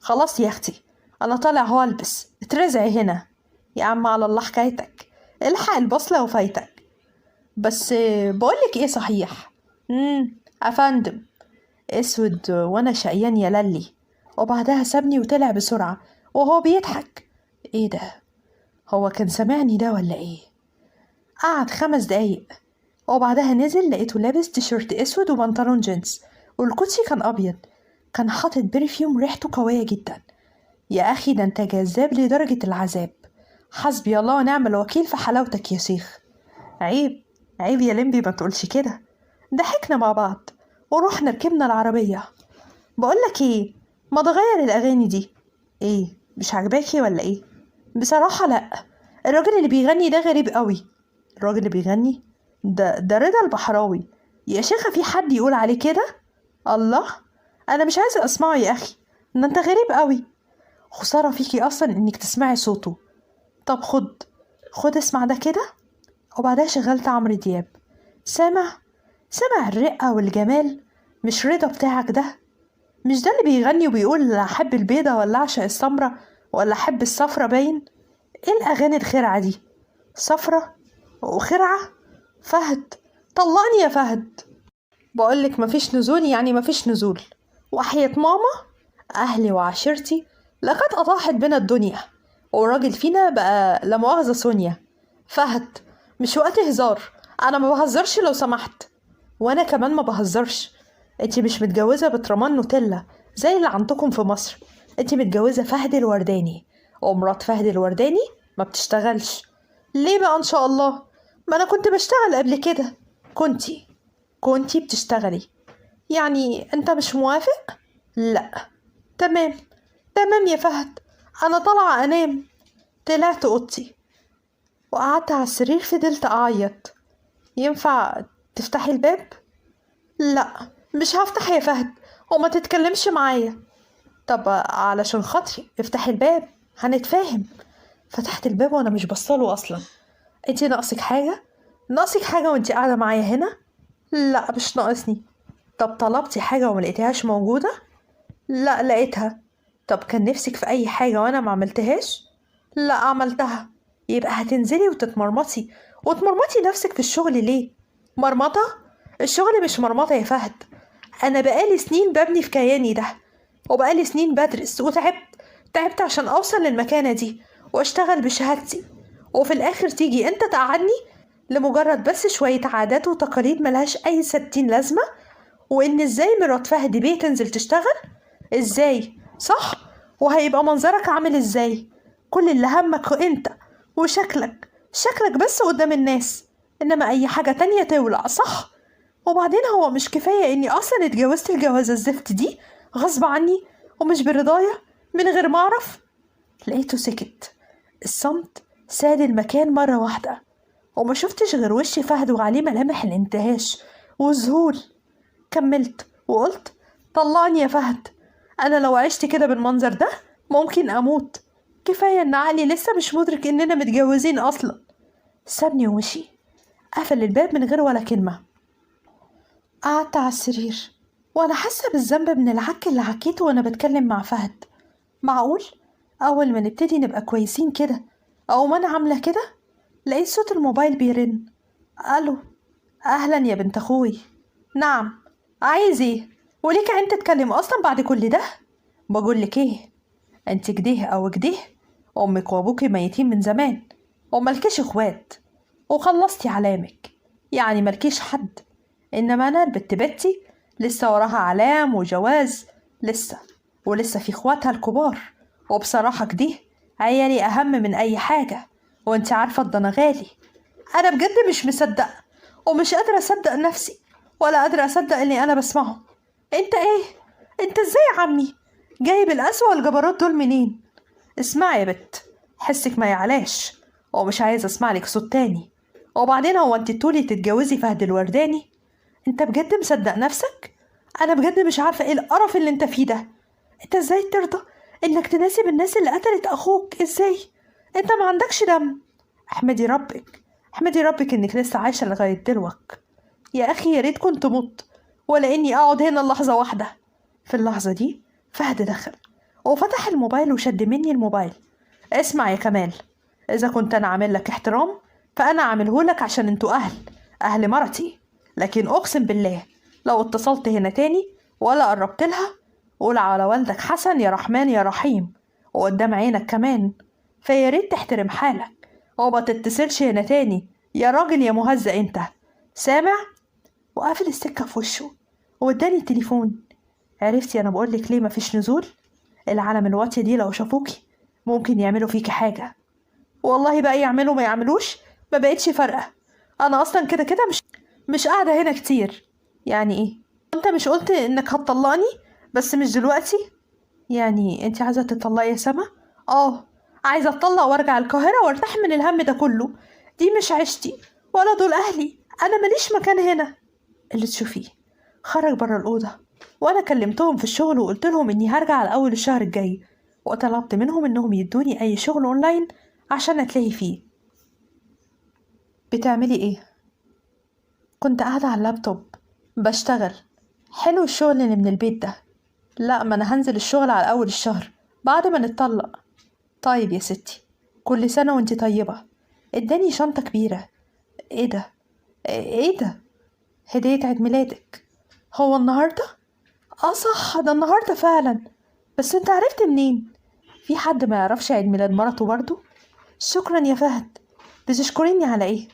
خلاص يا اختي انا طالع هو البس، اترزعي هنا يا عم، على الله حكايتك، الحق البصلة وفايتك. بس بقولك ايه صحيح. افندم اسود وانا شقيان يا للي. وبعدها سابني وطلع بسرعة وهو بيضحك. ايه ده، هو كان سامعني ده ولا ايه؟ قعد 5 دقايق وبعدها نزل، لقيته لابس تيشيرت اسود وبنطلون جينز، والكوتشي كان ابيض، كان حاطط perfume ريحته قوية جدا. يا اخي ده انت جذاب لدرجة العذاب، حسبي الله ونعم الوكيل في حلاوتك يا شيخ. عيب عيب يا لمبي، ما تقولش كده. ضحكنا مع بعض وروحنا ركبنا العربية. بقولك ايه، ما تغير الاغاني دي. ايه مش عجباكي ولا ايه؟ بصراحة لا، الراجل اللي بيغني ده غريب قوي. الراجل اللي بيغني ده رضا البحراوي يا شيخة، في حد يقول عليه كده؟ الله، انا مش عايزة اسمعه يا اخي، ده انت غريب قوي. خسارة فيكي اصلا انك تسمعي صوته. طب خد اسمع ده كده. وبعدها شغلت عمرو دياب. سامع الرقة والجمال؟ مش رضا بتاعك ده؟ مش ده اللي بيغني وبيقول احب البيضة ولا اعشق السمرة ولا احب الصفرة؟ باين ايه الاغاني الخرعة دي؟ صفرة وخرعة؟ فهد طلقني يا فهد. بقولك مفيش نزول، يعني مفيش نزول. وحياة ماما اهلي وعشيرتي لقد اطاحت بنا الدنيا، وراجل فينا بقى لا مؤاخذة سونيا. فهد مش وقت هزار، انا ما بهزرش لو سمحت. وانا كمان ما بهزرش. انتي مش متجوزة بترمان نوتيلا زي اللي عندكم في مصر، انتي متجوزة فهد الورداني، ومرات فهد الورداني ما بتشتغلش. ليه بقى ان شاء الله؟ ما انا كنت بشتغل قبل كده. كنتي بتشتغلي يعني؟ انت مش موافق؟ لا. تمام تمام يا فهد، انا طالعة انام. طلعت اوضتي وقعدت على السرير، فضلت اعيط. ينفع تفتحي الباب؟ لا مش هفتح يا فهد، وما تتكلمش معايا. طب علشان خاطري افتحي الباب هنتفاهم. فتحت الباب وانا مش بصله اصلا. انتي ناقصك حاجة؟ ناقصك حاجة وانتي قاعدة معايا هنا؟ لا مش ناقصني. طب طلبتي حاجة وما لقيتهاش موجودة؟ لا لقيتها. طب كان نفسك في اي حاجة وانا ما عملتهاش؟ لا عملتها. يبقى هتنزلي وتتمرمطي، وتمرمطي نفسك في الشغل ليه؟ مرمطة؟ الشغل مش مرمطة يا فهد، انا بقالي سنين ببني في كياني ده، وبقالي سنين بدرس وتعبت، تعبت عشان اوصل للمكانة دي واشتغل بشهادتي، وفي الاخر تيجي انت تقعدني لمجرد بس شوية عادات وتقاليد ملهاش اي 60 لازمة. وان ازاي مرات فهد بيه تنزل تشتغل؟ ازاي؟ صح؟ وهيبقى منظرك عامل ازاي؟ كل اللي همك انت وشكلك، شكلك بس قدام الناس، انما اي حاجة تانية تولع، صح؟ وبعدين هو مش كفاية اني اصلا اتجوزت الجوازة الزفت دي غصب عني ومش برضايا من غير ما اعرف؟ لقيته سكت. الصمت ساد المكان مرة واحدة، وما شفتش غير وش فهد وعليه ملامح الانتهاش والذهول. كملت وقلت طلعني يا فهد، انا لو عشت كده بالمنظر ده ممكن اموت، كفاية ان عقلي لسه مش مدرك اننا متجوزين اصلا. سابني ومشي، قفل الباب من غير ولا كلمة. قعدت على السرير وانا حاسة بالذنب من العك اللي عكيته وانا بتكلم مع فهد. معقول اول ما نبتدي نبقى كويسين كده او ما انا عاملة كده؟ لقيت صوت الموبايل بيرن. الو، اهلا يا بنت اخوي. نعم، عايز ايه؟ وليك عين تتكلم اصلا بعد كل ده؟ بقولك ايه، انت كده او كده، امك وابوكي ميتين من زمان وملكيش اخوات وخلصتي علامك، يعني ملكيش حد. انما انا البت بتي لسه وراها علام وجواز لسه، ولسه في اخواتها الكبار، وبصراحة كده عيالي اهم من اي حاجة، وانت عارفة الضنا غالي. انا بجد مش مصدقة ومش قادرة اصدق نفسي ولا قادرة اصدق اللي انا بسمعه. انت ايه؟ انت ازاي يا عمي جايب القسوة والجبروت دول منين؟ اسمعي يا بت، حسك ما يعلاش، ومش عايزة اسمع لك صوت تاني. وبعدين هو انت طولي تتجوزي فهد الورداني؟ انت بجد مصدق نفسك؟ انا بجد مش عارفة ايه القرف اللي انت فيه ده. انت ازاي ترضى انك تناسب الناس اللي قتلت اخوك؟ ازاي؟ انت ما عندكش دم. احمدي ربك، احمدي ربك انك لسه عايشة لغاية دلوقتي. يا اخي يا ريت كنت مت ولا اني اقعد هنا لحظة واحدة. في اللحظة دي فهد دخل وفتح الموبايل وشد مني الموبايل. اسمع يا كمال، اذا كنت انا عامل لك احترام فانا عامله لك عشان انتوا اهل مرتي، لكن اقسم بالله لو اتصلت هنا تاني ولا قربت لها قول على والدك حسن يا رحمن يا رحيم، وقدام عينك كمان. فيا ريت تحترم حالك وما تتصلش هنا تاني يا راجل يا مهزأ انت، سامع؟ وقفل السكة في وشه واداني التليفون. عرفتي انا بقولك ليه مفيش نزول؟ العالم الواطية دي لو شافوكي ممكن يعملوا فيكي حاجة. والله بقى يعملوا ما يعملوش ما بقتش فارقة، انا اصلا كده كده مش قاعدة هنا كتير. يعني ايه؟ انت مش قلت انك هتطلقني؟ بس مش دلوقتي. يعني انت عايزة تطلقي يا سما؟ اه عايزة اتطلق وارجع القاهرة وارتاح من الهم ده كله. دي مش عيشتي ولا دول اهلي، انا ماليش مكان هنا. اللي تشوفيه. خرج برا الأوضة وانا كلمتهم في الشغل وقلت لهم اني هرجع على اول الشهر الجاي، وطلبت منهم انهم يدوني اي شغل اونلاين عشان اتلاهي فيه. بتعملي ايه؟ كنت قاعدة على اللابتوب بشتغل. حلو الشغل اللي من البيت ده. لا ما انا هنزل الشغل على اول الشهر بعد ما نتطلق. طيب يا ستي، كل سنة وانتي طيبة. اداني شنطة كبيرة. ايه ده؟ ايه ده؟ هدية عيد ميلادك. هو النهاردة؟ اه صح، ده النهاردة فعلا. بس انت عرفت منين؟ في حد ما يعرفش عيد ميلاد مرته برضو؟ شكرا يا فهد. بتشكريني على ايه؟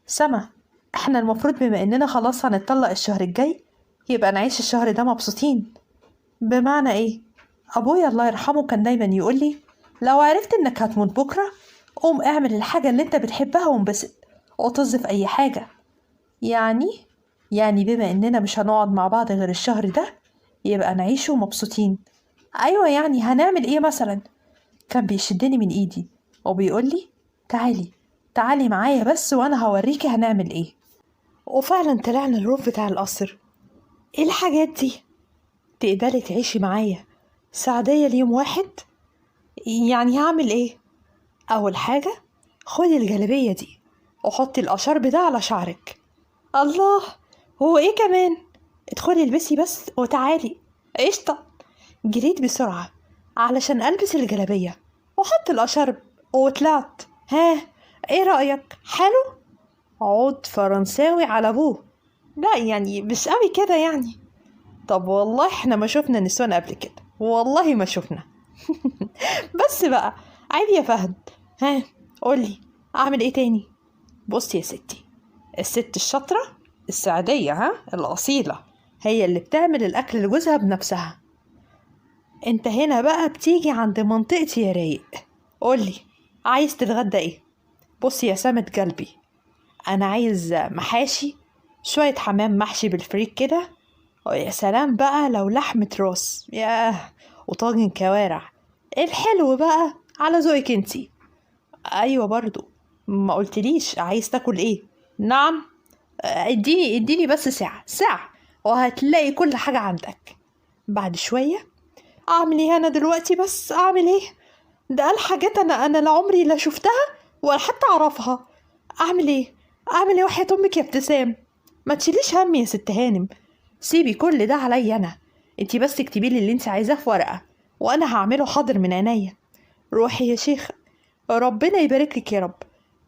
سما، احنا المفروض بما اننا خلاص هنتطلق الشهر الجاي يبقى نعيش الشهر ده مبسوطين. بمعنى ايه؟ ابويا الله يرحمه كان دايما يقولي لو عرفت انك هتموت بكرة قوم اعمل الحاجة اللي انت بتحبها وانبسط وطز في اي حاجة. يعني بما اننا مش هنقعد مع بعض غير الشهر ده يبقى نعيشه مبسوطين. ايوه يعني هنعمل ايه مثلا؟ كان بيشدني من ايدي وبيقولي تعالي تعالي معايا بس وانا هوريكي هنعمل ايه. وفعلا طلعنا الروف بتاع القصر. ايه الحاجات دي؟ تقبلي تعيشي معايا سعدية ليوم واحد؟ يعني هعمل ايه؟ اول حاجة خدي الجلابية دي وحطي القشرب ده على شعرك. الله، هو ايه كمان؟ ادخلي البسي بس وتعالي. قشطة. جريت بسرعة علشان البس الجلابية وحط القشرب وطلعت. ها ايه رأيك؟ حلو؟ عود فرنساوي على ابوه. لا يعني مش قوي كده يعني. طب والله احنا ما شفنا نسوان قبل كده، والله ما شفنا. بس بقى عيب يا فهد. ها قولي اعمل ايه تاني؟ بصي يا ستي، الست الشاطرة السعدية ها الأصيلة هي اللي بتعمل الأكل لجوزها بنفسها. انت هنا بقى بتيجي عند منطقتي يا رايق. قولي عايز تتغدى ايه؟ بصي يا سامة قلبي، انا عايز محاشي، شوية حمام محشي بالفريك كده، ويا سلام بقى لو لحمة راس، ياه، وطاجن كوارع. الحلو بقى على ذوقك انتي. ايوه برضو ما قلتليش عايز تاكل ايه؟ نعم، اديني بس ساعة ساعة وهتلاقي كل حاجة عندك. بعد شوية اعمل ايه انا دلوقتي؟ بس اعمل ايه؟ ده قال حاجات انا لا عمري لا شفتها ولا حتى اعرفها. اعمل ايه؟ اعمل ايه وحياة امك يا ابتسام؟ ما تشيليش همي يا ست هانم، سيبي كل ده عليا انا، انتي بس اكتبي لي اللي انتي عايزاه في ورقة وانا هعمله حاضر من عينيا. روحي يا شيخة، ربنا يبارك لك يا رب.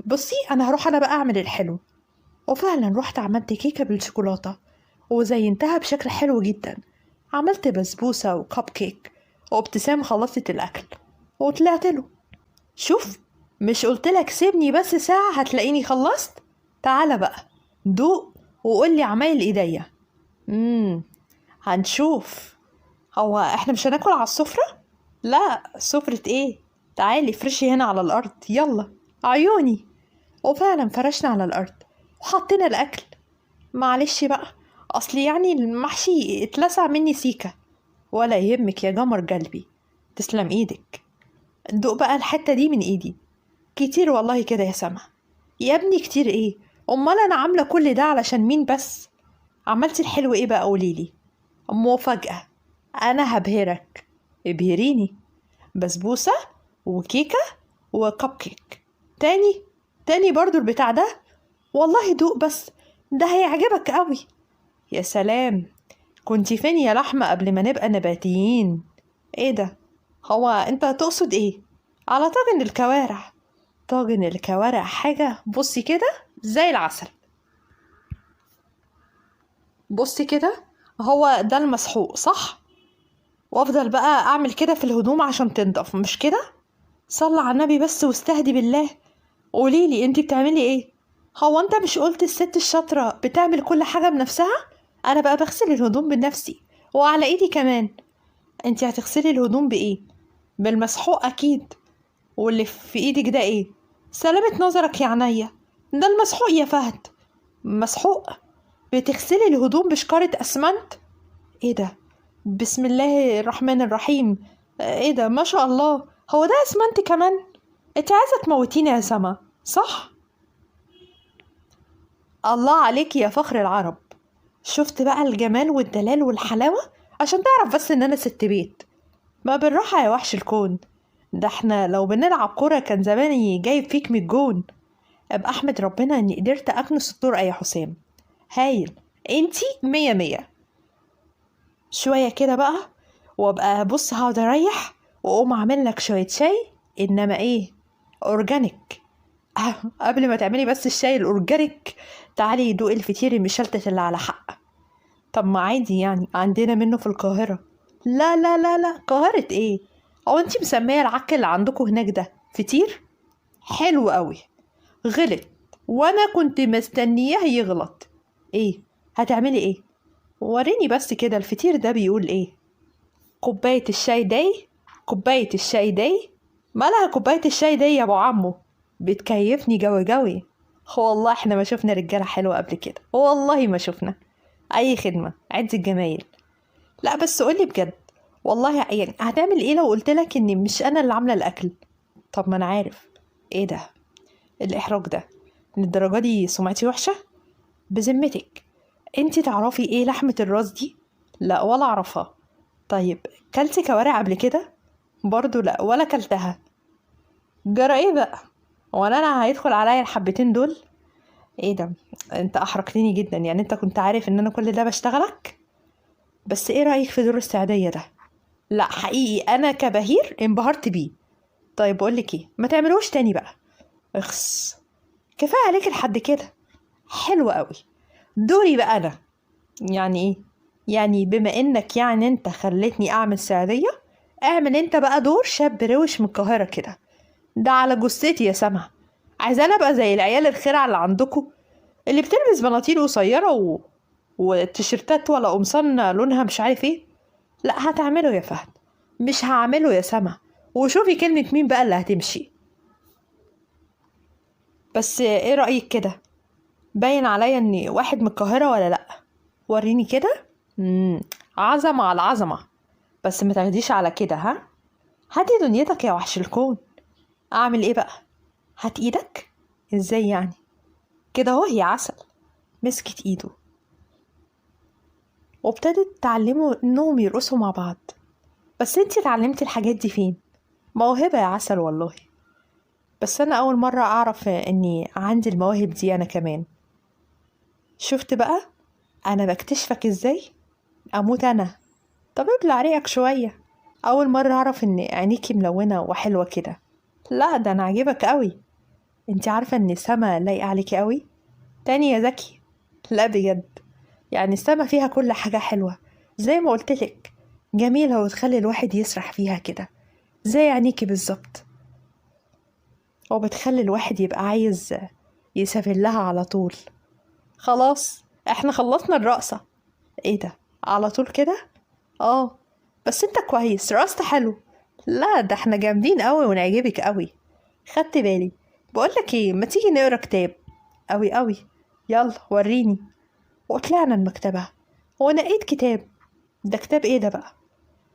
بصي انا هروح انا بقى اعمل الحلو. وفعلا رحت عملت كيكة بالشوكولاتة وزينتها بشكل حلو جدا، عملت بسبوسة وكب كيك، وابتسام خلصت الأكل وطلعت له. شوف، مش قلتلك سيبني بس ساعة هتلاقيني خلصت؟ تعالى بقى دوق وقولي عمايل ايديا. هنشوف. هو احنا مش هناكل على السفرة؟ لا، سفرة ايه؟ تعالي فرشي هنا على الأرض، يلا عيوني. وفعلا فرشنا على الأرض وحطينا الأكل. معلش بقى، أصلي يعني المحشي اتلسع مني سيكة. ولا يهمك يا جمر قلبي، تسلم ايدك. دوق بقى الحتة دي من ايدي. كتير والله كده يا سما. يا ابني كتير ايه؟ امال انا عاملة كل ده علشان مين بس؟ عملتي الحلو ايه بقى؟ قوليلي. مفاجأة، انا هبهرك. ابهريني. بسبوسة وكيكة وكب كيك. تاني تاني برضو البتاع ده؟ والله دوق بس، ده هيعجبك قوي. يا سلام، كنتي فين يا لحمة قبل ما نبقى نباتيين؟ ايه ده؟ هو انت تقصد ايه؟ على طاجن الكوارع. طاجن الكوارع حاجة بصي كده زي العسل. بصي كده، هو ده المسحوق صح؟ وافضل بقى اعمل كده في الهدوم عشان تنضف، مش كده؟ صلى على النبي بس واستهدي بالله. قوليلي انتي بتعملي ايه؟ هو انت مش قلت الست الشاطرة بتعمل كل حاجة بنفسها؟ انا بقى بغسل الهدوم بنفسي وعلى ايدي كمان. انتي هتغسلي الهدوم بايه؟ بالمسحوق اكيد. واللي في ايدك ده ايه؟ سلامة نظرك يا عينيا، ده المسحوق يا فهد. مسحوق؟ بتغسلي الهدوم بشكارة اسمنت؟ ايه ده؟ بسم الله الرحمن الرحيم، ايه ده؟ ما شاء الله، هو ده اسمنت كمان؟ انت عايزة تموتيني يا سما صح؟ الله عليك يا فخر العرب. شفت بقى الجمال والدلال والحلاوة؟ عشان تعرف بس ان انا ست بيت. ما بالراحة يا وحش الكون، ده احنا لو بنلعب كورة كان زماني جايب فيك من الجون. ابقى احمد ربنا اني قدرت اكنس الطرقة يا حسام. هايل، انتي 100 100. شوية كده بقى وابقى بص هقعد اريح واقوم اعمل لك شوية شاي، انما ايه؟ organic. قبل ما تعملي بس الشاي ال organic تعالي دوقي الفطير المشلتت اللي على حق. طب ما عادي يعني، عندنا منه في القاهرة. لا لا لا لا، قاهرة ايه؟ هو انتي مسمية العك اللي عندكم هناك ده فطير؟ حلو قوي. غلط، وانا كنت مستنياه يغلط. ايه هتعملي ايه؟ وريني بس كده الفطير ده بيقول ايه. كوباية الشاي دي، كوباية الشاي دي، مالها كوباية الشاي دي يا ابو عمو؟ بتكيفني جوي جوي. والله احنا ما شفنا رجالة حلوة قبل كده، والله ما شفنا. اي خدمة، عد الجمايل. لا بس قولي بجد والله، يعني هتعمل ايه لو قلتلك اني مش انا اللي عاملة الاكل؟ طب ما انا عارف. ايه ده الاحراج ده؟ للدرجة دي سمعتي وحشة؟ بذمتك انتي تعرفي ايه لحمة الراس دي؟ لا ولا اعرفها. طيب كلتي كوارع قبل كده؟ برضو لا ولا كلتها. جرى ايه بقى؟ وانا هيدخل عليا الحبتين دول؟ ايه ده، انت احرجتني جدا. يعني انت كنت عارف ان انا كل ده بشتغلك؟ بس ايه رأيك في دور السعدية ده؟ لا حقيقي انا كبهير انبهرت بيه. طيب بقولك ايه، ما تعملوش تاني بقى. اخس، كفاية عليك لحد كده. حلو قوي. دوري بقى انا. يعني ايه؟ يعني بما انك يعني انت خلتني اعمل سعدية، اعمل انت بقى دور شاب روش من القاهرة كده. ده على جثتي يا سما. عايزة انا ابقى زي العيال الخرع اللي عندكم اللي بتلبس بناطيل قصيرة وتيشيرتات ولا قمصان لونها مش عارف ايه. لا هتعمله يا فهد، مش هعمله يا سما. وشوفي كلمة مين بقى اللي هتمشي. بس ايه رأيك كده؟ باين عليا اني واحد من القاهرة ولا لأ؟ وريني كده. عظمة على عظمة، بس ما تاخديش على كده. ها، هاتي دنيتك يا وحش الكون. اعمل ايه بقى؟ هات ايدك. ازاي يعني؟ كده اهو يا عسل. مسكت ايده وابتدت تعلمه انهم يرقصوا مع بعض. بس انتي اتعلمتي الحاجات دي فين؟ موهبة يا عسل والله، بس انا اول مرة اعرف اني عندي المواهب دي انا كمان. شفت بقى انا بكتشفك ازاي؟ اموت انا. طب ابلع ريقك شوية، اول مرة اعرف ان عينيكي ملونة وحلوة كده. لا ده انا عاجبك قوي. انتي عارفة ان السما لايقة عليكي قوي؟ تاني يا زكي. لا بجد، يعني السما فيها كل حاجة حلوة زي ما قلتلك، جميلة وتخلي الواحد يسرح فيها كده زي عينيكي بالظبط، وبتخلي الواحد يبقى عايز يسافر لها على طول. خلاص احنا خلصنا الرقصة. ايه ده على طول كده؟ اه بس انت كويس، رقصت حلو. لا ده احنا جامدين قوي ونعجبك قوي. خدت بالي. بقولك ايه، ما تيجي نقرا كتاب؟ قوي قوي، يلا وريني. وطلعنا المكتبة ونقيت كتاب. ده كتاب ايه ده بقى؟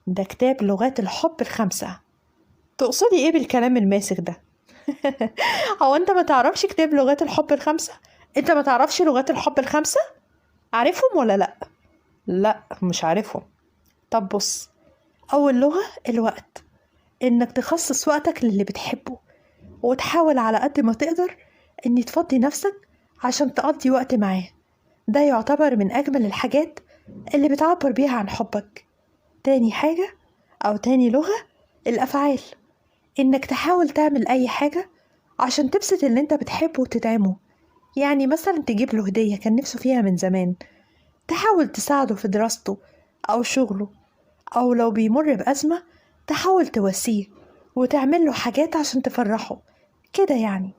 ده كتاب لغات الحب ال5. تقصدي ايه بالكلام الماسك ده؟ هو انت ما تعرفش كتاب لغات الحب ال5؟ انت ما تعرفش لغات الحب ال5؟ عارفهم ولا لا؟ لا مش عارفهم. طب بص، اول لغة الوقت، انك تخصص وقتك للي بتحبه وتحاول على قد ما تقدر ان تفضي نفسك عشان تقضي وقت معاه. ده يعتبر من اجمل الحاجات اللي بتعبر بيها عن حبك. تاني حاجة او تاني لغة الافعال، انك تحاول تعمل اي حاجة عشان تبسط اللي انت بتحبه وتدعمه. يعني مثلا تجيب له هدية كان نفسه فيها من زمان، تحاول تساعده في دراسته او شغله، او لو بيمر بأزمة تحاول تواسيه وتعمل له حاجات عشان تفرحه كده يعني.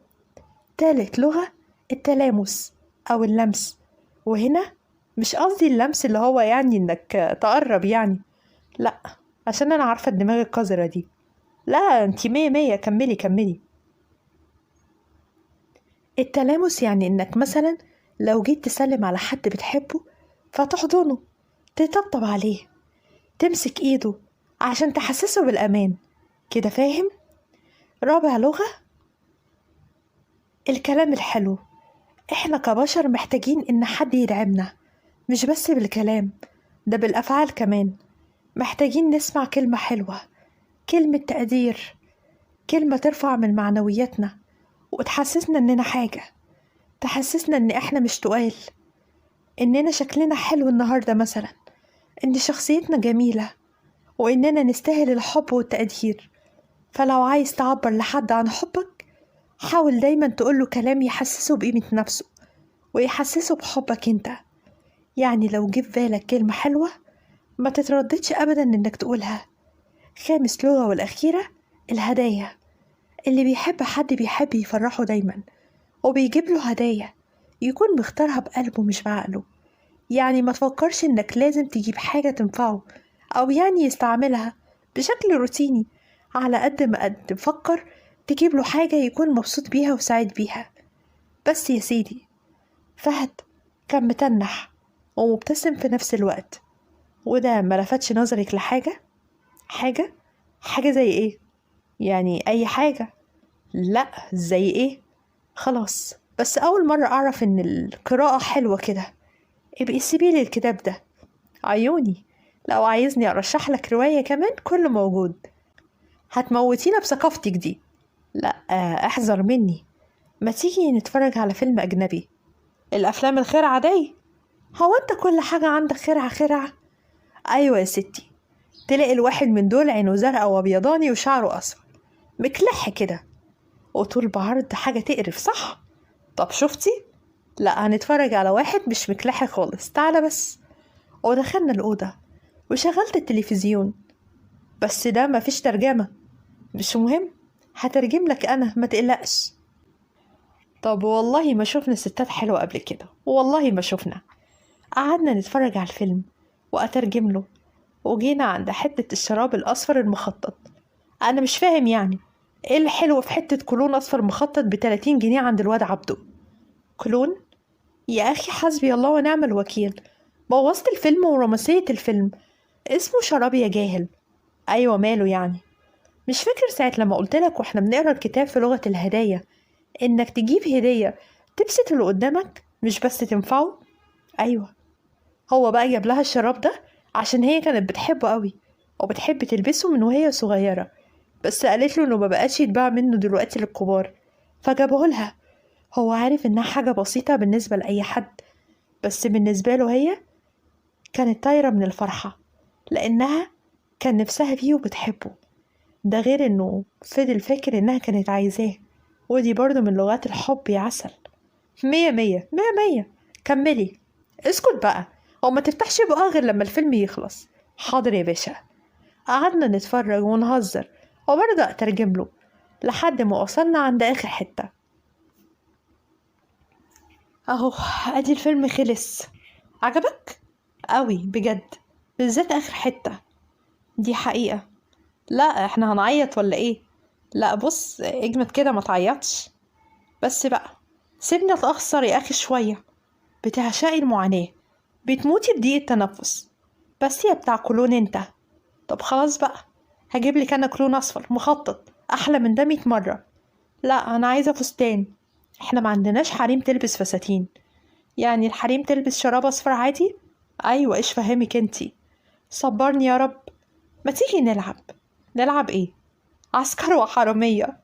تالت لغة التلامس او اللمس، وهنا مش قصدي اللمس اللي هو يعني انك تقرب يعني، لا عشان انا عارفة الدماغ القذرة دي. لا انتي مية مية، كملي كملي. التلامس يعني انك مثلا لو جيت تسلم على حد بتحبه فتحضنه، تطبطب عليه، تمسك ايده عشان تحسسه بالامان كده، فاهم؟ رابع لغة الكلام الحلو. احنا كبشر محتاجين ان حد يدعمنا، مش بس بالكلام ده، بالافعال كمان. محتاجين نسمع كلمة حلوة، كلمة تقدير، كلمة ترفع من معنوياتنا وتحسسنا اننا حاجة، تحسسنا ان احنا مش تقال، اننا شكلنا حلو النهاردة مثلا، ان شخصيتنا جميلة، واننا نستاهل الحب والتقدير. فلو عايز تعبر لحد عن حبك، حاول دايما تقوله كلام يحسسه بقيمة نفسه ويحسسه بحبك انت. يعني لو جه في بالك كلمة حلوة ما تترددش ابدا انك تقولها. خامس لغة والأخيرة الهدايا. اللي بيحب حد بيحب يفرحه دايما وبيجيب له هدايا يكون مختارها بقلبه مش بعقله. يعني ما تفكرش انك لازم تجيب حاجة تنفعه او يعني يستعملها بشكل روتيني، على قد ما قد تفكر تجيب له حاجة يكون مبسوط بيها وسعيد بيها. بس يا سيدي، فهد كان متنح ومبتسم في نفس الوقت، وده ما لفتش نظرك لحاجة؟ حاجة؟ حاجة زي ايه؟ يعني اي حاجة؟ لا زي ايه؟ خلاص، بس اول مرة اعرف ان القراءة حلوة كده. ابقي سيبيلي الكتاب ده عيوني، لو عايزني ارشح لك رواية كمان كله موجود. هتموتينا بثقافتك دي. لا احذر مني. ما تيجي نتفرج على فيلم اجنبي؟ الافلام الخرعة دي. هو انت كل حاجة عندك خرعة خرعة؟ ايوه يا ستي، تلاقي الواحد من دول عينه زرقاء وابيضاني وشعره اصفر مكلح كده وطول بعرض، حاجة تقرف صح؟ طب شفتي؟ لا هنتفرج على واحد مش مكلح خالص، تعالى بس. ودخلنا الأوضة وشغلت التلفزيون، بس ده مفيش ترجمة. مش مهم، هترجم لك أنا ما تقلقش. طب والله ما شفنا ستات حلوة قبل كده، والله ما شفنا. قعدنا نتفرج على الفيلم وأترجم له، وجينا عند حتة الشراب الأصفر المخطط. أنا مش فاهم يعني إيه الحلو في حتة كولون أصفر مخطط ب30 جنيه عند الواد عبده؟ كولون؟ يا أخي حسبي الله ونعم الوكيل، بوظت الفيلم ورومانسية الفيلم. اسمه شراب يا جاهل. أيوة ماله يعني؟ مش فاكر ساعة لما قلتلك واحنا بنقرا الكتاب في لغة الهدايا إنك تجيب هدية تبسط اللي قدامك مش بس تنفعه؟ أيوة، هو بقى جاب لها الشراب ده عشان هي كانت بتحبه قوي وبتحب تلبسه من وهي صغيرة، بس قالت له إنه ما بقاش يتباع منه دلوقتي للكبار، فجابه لها. هو عارف إنها حاجة بسيطة بالنسبة لأي حد، بس بالنسبة له هي كانت طايرة من الفرحة لأنها كان نفسها فيه وبتحبه. ده غير إنه فضل فاكر إنها كانت عايزاه، ودي برضو من لغات الحب يا عسل. 100 100 100 100. كملي. اسكت بقى وما تفتحش بقى غير لما الفيلم يخلص. حاضر يا باشا. قعدنا نتفرج ونهزر وبرضه أترجم له لحد ما وصلنا عند آخر حتة. أهو أدي الفيلم خلص. عجبك؟ قوي بجد، بالذات آخر حتة دي حقيقة. لا احنا هنعيط ولا ايه؟ لا بص اجمد كده ما تعيطش. بس بقى سيبني اتأخر يا اخي شوية. بتعشقي المعاناة، بتموتي بضيق التنفس. بس يا بتاع كولون انت. طب خلاص بقى هجيب لك انا كولون اصفر مخطط احلى من ده 100 مرة. لا انا عايزة فستان. احنا ما عندناش حريم تلبس فساتين. يعني الحريم تلبس شراب اصفر عادي؟ ايوه ايش فهمك انتي؟ صبرني يا رب. ما تيجي نلعب. نلعب ايه؟ عسكر وحرامية.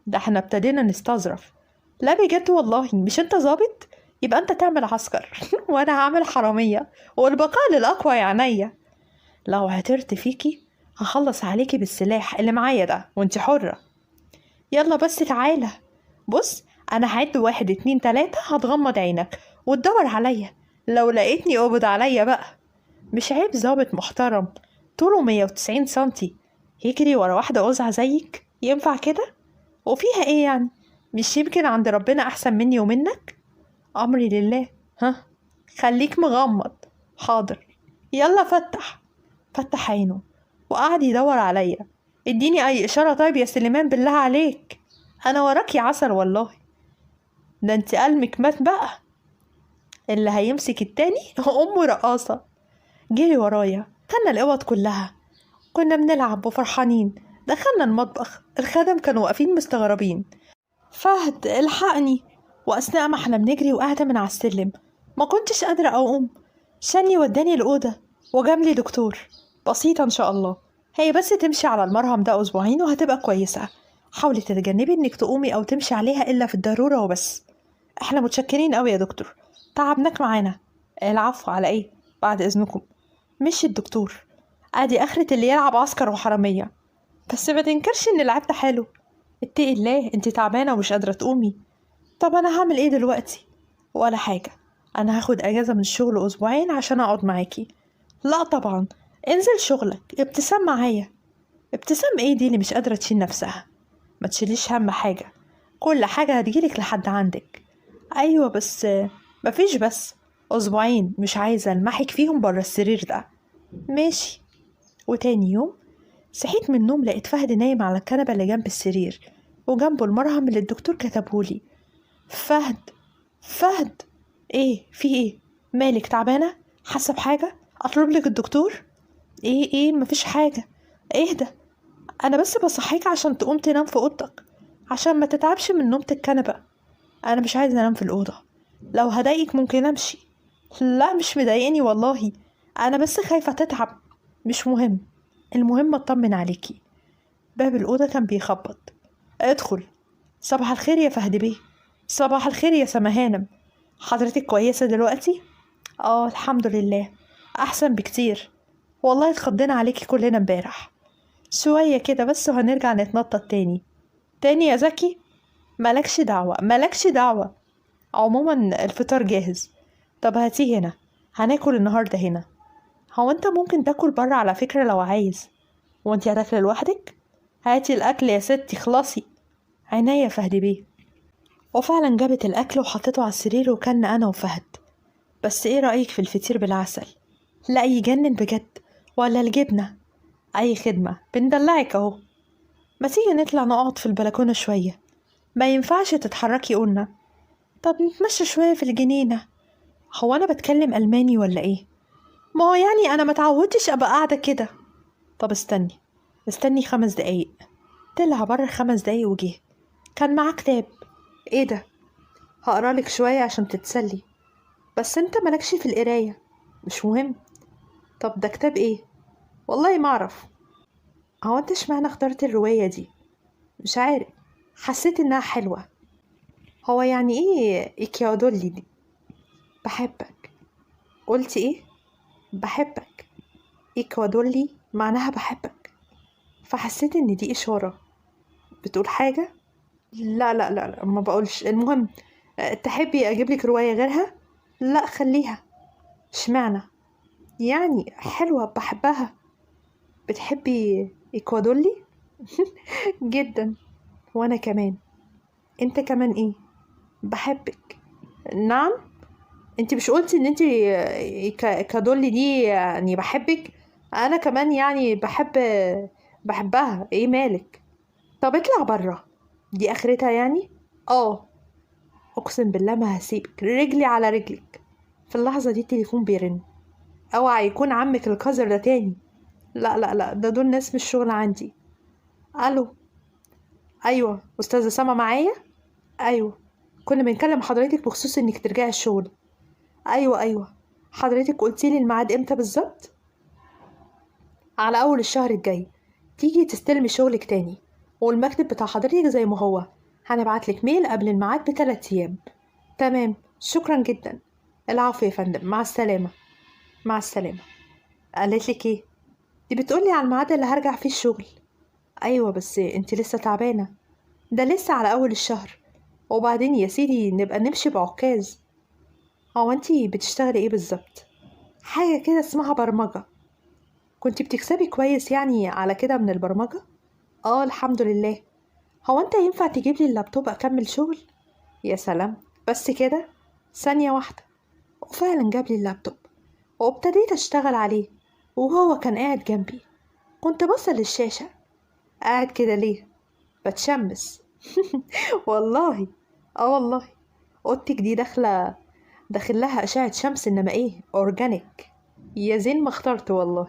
ده احنا ابتدينا نستظرف. لا بجد والله، مش انت ظابط؟ يبقى انت تعمل عسكر وانا هعمل حرامية، والبقاء للأقوى يا عينيا. لو عثرت فيكي هخلص عليكي بالسلاح اللي معايا ده وانت حرة. يلا بس تعالى. بص انا هعد 1 2 3، هتغمض عينك وتدور عليا، لو لقيتني اقبض عليا بقى. مش عيب ظابط محترم طوله 190 سنتي يجري ورا واحدة قزعة زيك؟ ينفع كده؟ وفيها ايه يعني؟ مش يمكن عند ربنا احسن مني ومنك؟ امري لله. ها خليك مغمض. حاضر. يلا فتح. فتح عينه وقعد يدور عليا. اديني اي اشارة طيب يا سليمان بالله عليك، انا وراك يا عسل والله. ده انت قلمك مات بقى. اللي هيمسك التاني امه رقاصة. جري ورايا، خدنا الاوض كلها، كنا بنلعب وفرحانين. دخلنا المطبخ، الخدم كانوا واقفين مستغربين. فهد الحقني. واثناء ما احنا بنجري وقعت من على السلم، ما كنتش قادرة اقوم. شني وداني الأوضة وجاب لي دكتور. بسيطة ان شاء الله، هي بس تمشي على المرهم ده أسبوعين وهتبقى كويسة. حاولي تتجنبي انك تقومي او تمشي عليها الا في الضرورة وبس. احنا متشكرين قوي يا دكتور، تعبناك معانا. العفو على ايه، بعد اذنكم. مشي الدكتور. ادي اخرة اللي يلعب عسكر وحرامية. بس ما تنكرش ان لعبت حلو. اتقي الله، انت تعبانة ومش قادرة تقومي. طب انا هعمل ايه دلوقتي؟ ولا حاجة، انا هاخد اجازة من الشغل أسبوعين عشان اقعد معاكي. لا طبعا، انزل شغلك. ابتسام معايا. ابتسام ايه دي اللي مش قادرة تشيل نفسها؟ ما تشيليش هم حاجة، كل حاجة هتجيلك لحد عندك. ايوه بس مفيش بس، أسبوعين مش عايزة المحك فيهم برا السرير ده. ماشي. وتاني يوم صحيت من النوم لقيت فهد نايم على الكنبة اللي جنب السرير وجنبه المرهم اللي الدكتور كتبهولي. فهد فهد، ايه في ايه؟ مالك تعبانة؟ حاسة بحاجة؟ اطلب لك الدكتور؟ ايه مفيش حاجة، اهدى، انا بس بصحيك عشان تقوم تنام في اوضتك عشان ما تتعبش من نومة الكنبة. انا مش عايزة انام في الأوضة، لو هضايقك ممكن امشي. لا مش مضايقني والله، انا بس خايفة تتعب. مش مهم، المهم اطمن عليكي. باب الأوضة كان بيخبط. ادخل. صباح الخير يا فهد بيه. صباح الخير يا سما هانم. حضرتك كويسة دلوقتي؟ اه الحمد لله، احسن بكتير والله. اتخضينا عليكي كلنا امبارح. شوية كده بس وهنرجع نتنطط تاني. تاني يا زكي؟ مالكش دعوة مالكش دعوة. عموما الفطار جاهز. طب هاتيه هنا، هناكل النهاردة هنا. هو انت ممكن تاكل برا على فكرة لو عايز. وانت هتاكل لوحدك؟ هاتي الاكل يا ستي خلاصي. عينيا يا فهد بيه. وفعلا جابت الاكل وحطيته على السرير وكلنا انا وفهد. بس ايه رأيك في الفطير بالعسل؟ لا يجنن بجد. ولا الجبنة؟ اي خدمة، بندلعك اهو. ما تيجي نطلع نقعد في البلكونة شوية؟ ما ينفعش تتحركي قلنا. طب نتمشى شوية في الجنينة. هو أنا بتكلم ألماني ولا إيه؟ ما هو يعني أنا ما تعودتش أبقى قاعدة كده. طب استني 5 دقايق. طلع بره 5 دقايق وجه، كان معاه كتاب. إيه ده؟ هقرالك شوية عشان تتسلي. بس أنت مالكش في القراية. مش مهم. طب ده كتاب إيه؟ والله ما أعرف. هو أنت اشمعنى اخترت الرواية دي؟ مش عارف، حسيت إنها حلوة. هو يعني إيه إيكيادولي دي؟ بحبك. قلتي إيه؟ بحبك. إيكوادولي معناها بحبك، فحسيت إن دي إشارة. بتقول حاجة؟ لا لا لا لا، ما بقولش. المهم، تحبي أجيب لك رواية غيرها؟ لا خليها. اشمعنى؟ يعني حلوة بحبها. بتحبي إيكوادولي؟ جدا. وأنا كمان. أنت كمان إيه؟ بحبك. نعم؟ انت مش قلتي ان انت كادولي دي يعني بحبك؟ انا كمان يعني بحبها. ايه مالك؟ طب اطلع برا. دي اخرتها يعني؟ اه. اقسم بالله ما هسيبك، رجلي على رجلك. في اللحظة دي التليفون بيرن. اوعى يكون عمك القذر ده تاني. لا لا لا، ده دول ناس من الشغل عندي. الو. ايوه استاذة سما معايا؟ ايوه، كنا بنكلم حضرتك بخصوص انك ترجعي الشغل. ايوه حضرتك قلتي لي الميعاد امتى بالظبط؟ على اول الشهر الجاي تيجي تستلمي شغلك تاني، والمكتب بتاع حضرتك زي ما هو. هنبعتلك ميل قبل الميعاد ب3 أيام. تمام، شكرا جدا. العفو يا فندم، مع السلامة. مع السلامة. قالت لك ايه؟ دي بتقولي على الميعاد اللي هرجع فيه الشغل. ايوه بس انت لسه تعبانة، ده لسه على اول الشهر، وبعدين يا سيدي نبقى نمشي بعكاز. هو انتي بتشتغلي ايه بالظبط؟ حاجة كده اسمها برمجة. كنتي بتكسبي كويس يعني على كده من البرمجة؟ اه الحمد لله. هو انت ينفع تجيب لي اللابتوب اكمل شغل؟ يا سلام، بس كده؟ ثانية واحدة. وفعلا جاب لي اللابتوب وابتديت اشتغل عليه، وهو كان قاعد جنبي. كنت بصل للشاشة. قاعد كده ليه؟ بتشمس. والله. اه والله، اوضتك دي داخل لها أشعة شمس، إنما إيه، organic. يا زين ما اخترت والله.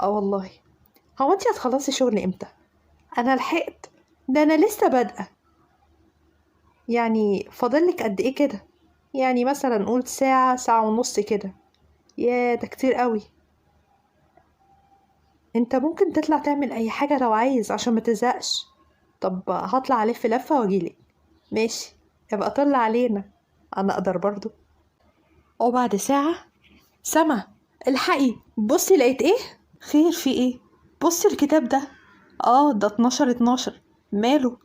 آه والله. هو أنتي هتخلصي شغل إمتى؟ أنا لحقت، ده أنا لسه بادئة. يعني فاضلك قد إيه كده؟ يعني مثلا نقول ساعة، ساعة ونص كده. يا ده كتير قوي. أنت ممكن تطلع تعمل أي حاجة لو عايز عشان ما تزهقش. طب هطلع ألف لفة وأجيلك. ماشي، ابقى طلع علينا، أنا أقدر برضو. وبعد ساعة، سما الحقي بصي لقيت ايه. خير في ايه؟ بصي الكتاب ده. اه ده 12/12. ماله؟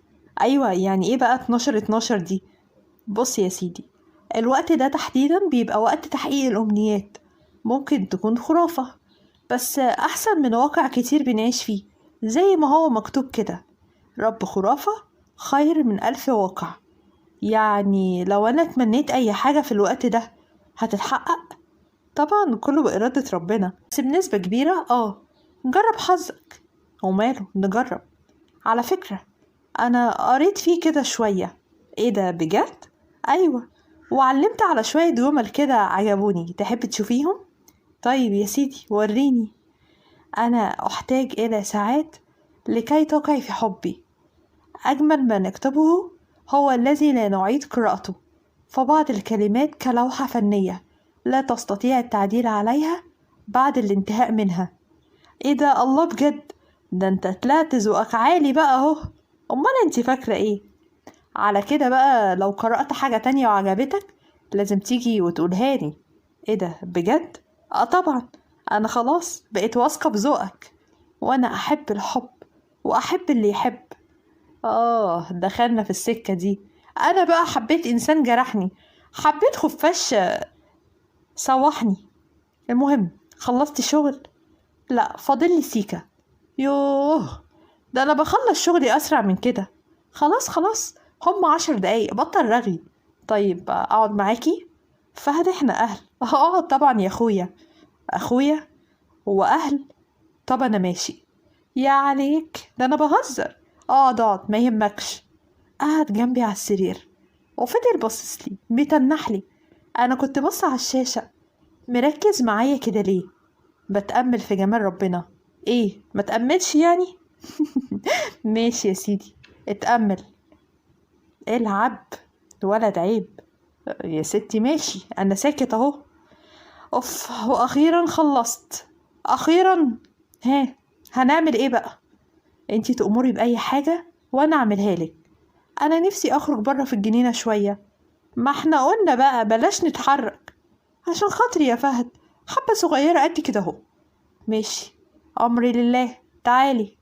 ايوه يعني ايه بقى 12/12 دي؟ بصي يا سيدي، الوقت ده تحديدا بيبقى وقت تحقيق الامنيات. ممكن تكون خرافة بس احسن من واقع كتير بنعيش فيه. زي ما هو مكتوب كده، رب خرافة خير من 1000 واقع. يعني لو انا اتمنيت اي حاجة في الوقت ده هتتحقق؟ طبعا كله بإرادة ربنا، بس بنسبة كبيرة. جرب حظك. وماله، نجرب. على فكرة أنا قريت فيه كده شوية. إيه ده بجد؟ أيوة، وعلمت على شوية جمل كده عجبوني، تحب تشوفيهم؟ طيب يا سيدي وريني. أنا أحتاج إلى ساعات لكي تقعي في حبي. أجمل ما نكتبه هو الذي لا نعيد قراءته، فبعض الكلمات كلوحة فنية لا تستطيع التعديل عليها بعد الانتهاء منها. ايه ده الله بجد، ده انت طلعت ذوقك عالي بقى اهو. امال انت فاكرة ايه؟ على كده بقى لو قرأت حاجة تانية وعجبتك لازم تيجي وتقولها لي. ايه ده بجد؟ اه طبعا، انا خلاص بقيت واثقة بذوقك، وانا احب الحب واحب اللي يحب. دخلنا في السكة دي. انا بقى حبيت انسان جرحني، حبيت خفاش سوحني. المهم خلصت شغل؟ لا فاضل لي سيكة. يوه ده انا بخلص شغلي اسرع من كده. خلاص هم 10 دقايق، بطل رغي. طيب اقعد معاكي؟ فهد احنا اهل. اقعد طبعا يا اخويا. اخويا هو اهل؟ طب انا ماشي. يا عليك ده انا بهزر. اقعد اقعد ما يهمكش. قعد جنبي على السرير وفضل باصص لي متنح لي. انا كنت باصة على الشاشة. مركز معايا كده ليه؟ بتأمل في جمال ربنا. ايه ما تأملش يعني؟ ماشي يا سيدي اتأمل. العب الولد عيب يا ستي. ماشي انا ساكت اهو. اوف واخيرا خلصت، اخيرا. ها هنعمل ايه بقى؟ انتي تأمري بأي حاجة وانا اعملها لك. انا نفسي اخرج بره في الجنينة شوية. ما احنا قلنا بقى بلاش نتحرك. عشان خاطري يا فهد، حبة صغيرة قد كده اهو. ماشي امري لله، تعالي.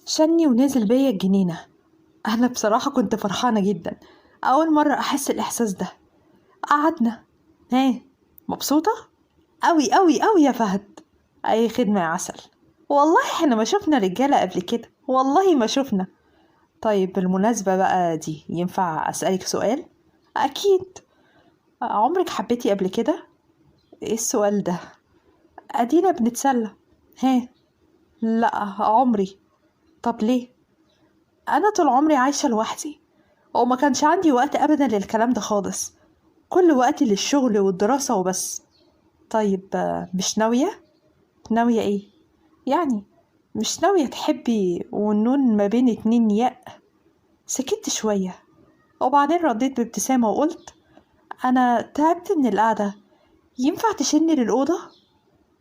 شني ونزل بيا الجنينة. انا بصراحة كنت فرحانة جدا، اول مرة احس الاحساس ده. قعدنا. ها مبسوطة؟ أوي أوي أوي يا فهد. أي خدمة يا عسل، والله احنا ما شفنا رجالة قبل كده، والله ما شفنا. طيب بالمناسبة بقى دي ينفع أسألك سؤال؟ أكيد. عمرك حبيتي قبل كده؟ إيه السؤال ده؟ أدينا بنتسلى. ها لا عمري. طب ليه؟ أنا طول عمري عايشة لوحدي وما كانش عندي وقت أبدا للكلام ده خالص، كل وقتي للشغل والدراسة وبس. طيب مش ناوية؟ ناوية ايه؟ يعني مش ناوية تحبي والنون ما بين 2 ياء؟ سكت شوية وبعدين رديت بابتسامة وقلت أنا تعبت من القعدة، ينفع تشني للأوضة؟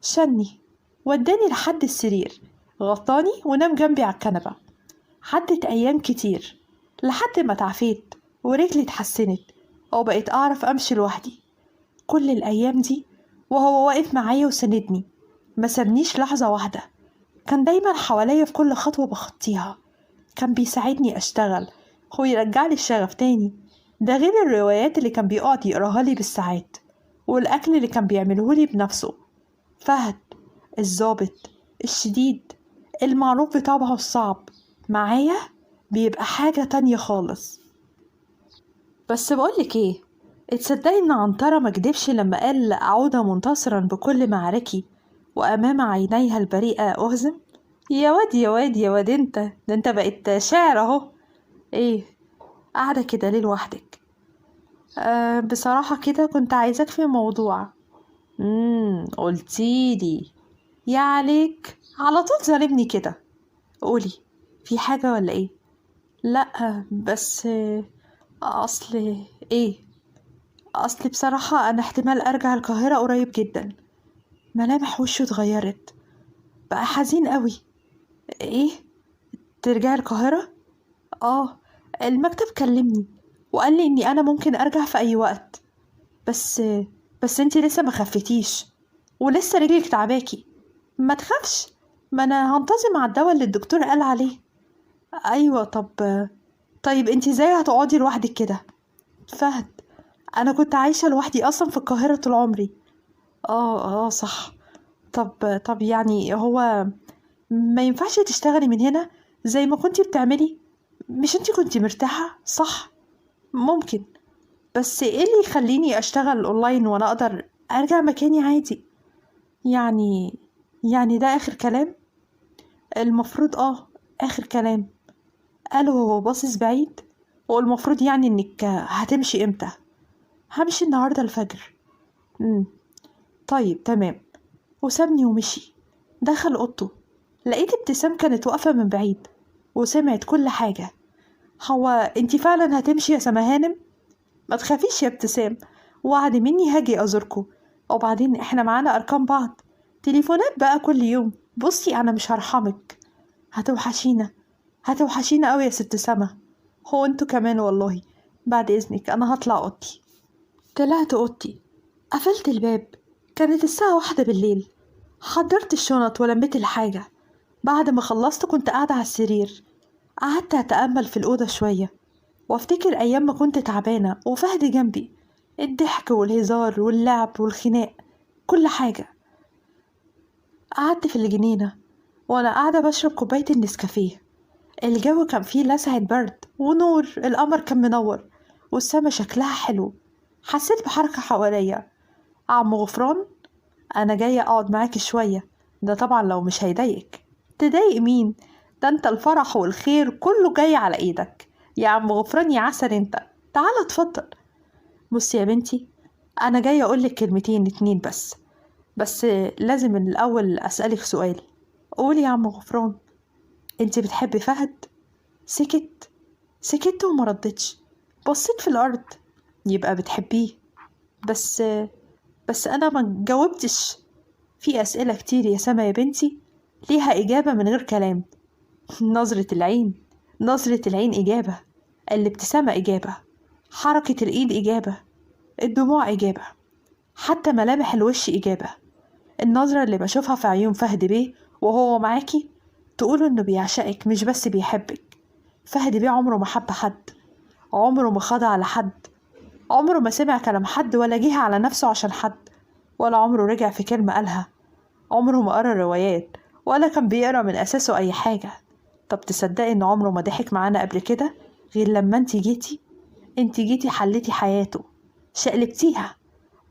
شني وداني لحد السرير، غطاني ونام جنبي على الكنبة. عدت أيام كتير لحد ما تعافيت ورجلي اتحسنت وبقيت أعرف أمشي لوحدي. كل الأيام دي وهو واقف معايا وسندني، ما سابنيش لحظة واحدة، كان دايما حواليا في كل خطوة بخطيها، كان بيساعدني أشتغل ويرجع لي الشغف تاني. ده غير الروايات اللي كان بيقعد يقراها لي بالساعات والأكل اللي كان بيعمله لي بنفسه. فهد الظابط الشديد المعروف بطبعه الصعب معايا بيبقى حاجة تانية خالص. بس بقولك ايه، اتصدقي ان عنترة ما كدبش لما قال أعود منتصرا بكل معاركي وأمام عينيها البريئة أهزم؟ يا واد يا واد يا واد انت، ده انت بقيت شاعر اهو. ايه قاعدة كده ليه لوحدك؟ بصراحة كده كنت عايزاك في موضوع. قلتيلي يا عليك على طول ظالمني كده. قولي في حاجة ولا ايه؟ لا بس اصل ايه، اصل بصراحة انا احتمال ارجع القاهرة قريب جدا. ملامح وشه اتغيرت، بقى حزين قوي. ايه ترجعي القاهرة؟ اه المكتب كلمني وقال لي اني انا ممكن ارجع في اي وقت، بس انتي لسه ما خفتيش ولسه رجلك تعباكي. ما تخافش، ما انا هنتظم على الدواء اللي الدكتور قال عليه. ايوه طيب انتي ازاي هتقعدي لوحدك كده؟ فهد انا كنت عايشة لوحدي اصلا في القاهرة طول عمري. اه صح. طب يعني هو ما ينفعش تشتغلي من هنا زي ما كنتي بتعملي؟ مش انتي كنتي مرتاحة صح؟ ممكن، بس ايه اللي يخليني اشتغل اونلاين وانا اقدر ارجع مكاني عادي؟ يعني ده اخر كلام؟ المفروض اخر كلام. قال وهو باصص بعيد، والمفروض يعني انك هتمشي امتى؟ همشي النهارده الفجر. طيب تمام. وسابني ومشي. دخل اوضته، لقيت ابتسام كانت واقفه من بعيد وسمعت كل حاجه. هو انتي فعلا هتمشي يا سما هانم؟ ما تخافيش يا ابتسام، وعد مني هاجي ازوركو، وبعدين احنا معانا ارقام بعض، تليفونات بقى كل يوم. بصي انا مش هرحمك، هتوحشينا هتوحشينا قوي يا ست سما. هو انتوا كمان والله. بعد اذنك انا هطلع اوضتي. طلعت اوضتي، قفلت الباب. كانت الساعة 1 بالليل. حضرت الشنط ولميت الحاجة. بعد ما خلصت كنت قاعدة على السرير، قعدت أتأمل في الأوضة شوية وافتكر أيام ما كنت تعبانة وفهد جنبي، الضحك والهزار واللعب والخناق، كل حاجة. قعدت في الجنينة وأنا قاعدة بشرب كوباية النسكافيه. الجو كان فيه لسعة برد ونور القمر كان منور والسما شكلها حلو. حسيت بحركة حواليا. عم غفران أنا جاية أقعد معاكي شوية، ده طبعا لو مش هيضايقك. تضايق مين؟ ده انت الفرح والخير كله جاي على ايدك يا عم غفران، يا عسل انت، تعالى اتفضل. بصي يا بنتي، انا جاية اقولك كلمتين اتنين بس لازم الاول اسألك سؤال. قولي يا عم غفران. انت بتحبي فهد؟ سكت وما ردتش، بصيت في الارض. يبقى بتحبيه. بس انا ما جاوبتش. في اسئلة كتير يا سما يا بنتي ليها اجابة من غير كلام. نظرة العين، نظرة العين إجابة، الابتسامة إجابة، حركة الإيد إجابة، الدموع إجابة، حتى ملامح الوش إجابة. النظرة اللي بشوفها في عيون فهد بيه وهو معاكي تقول إنه بيعشقك مش بس بيحبك. فهد بيه عمره ما حب حد، عمره ما خضع لحد، عمره ما سمع كلام حد ولا جه على نفسه عشان حد، ولا عمره رجع في كلمة قالها، عمره ما قرأ روايات ولا كان بيقرأ من أساسه أي حاجة. طب تصدقي إن عمره ما ضحك معانا قبل كده غير لما انتي جيتي؟ انتي جيتي حليتي حياته، شقلبتيها،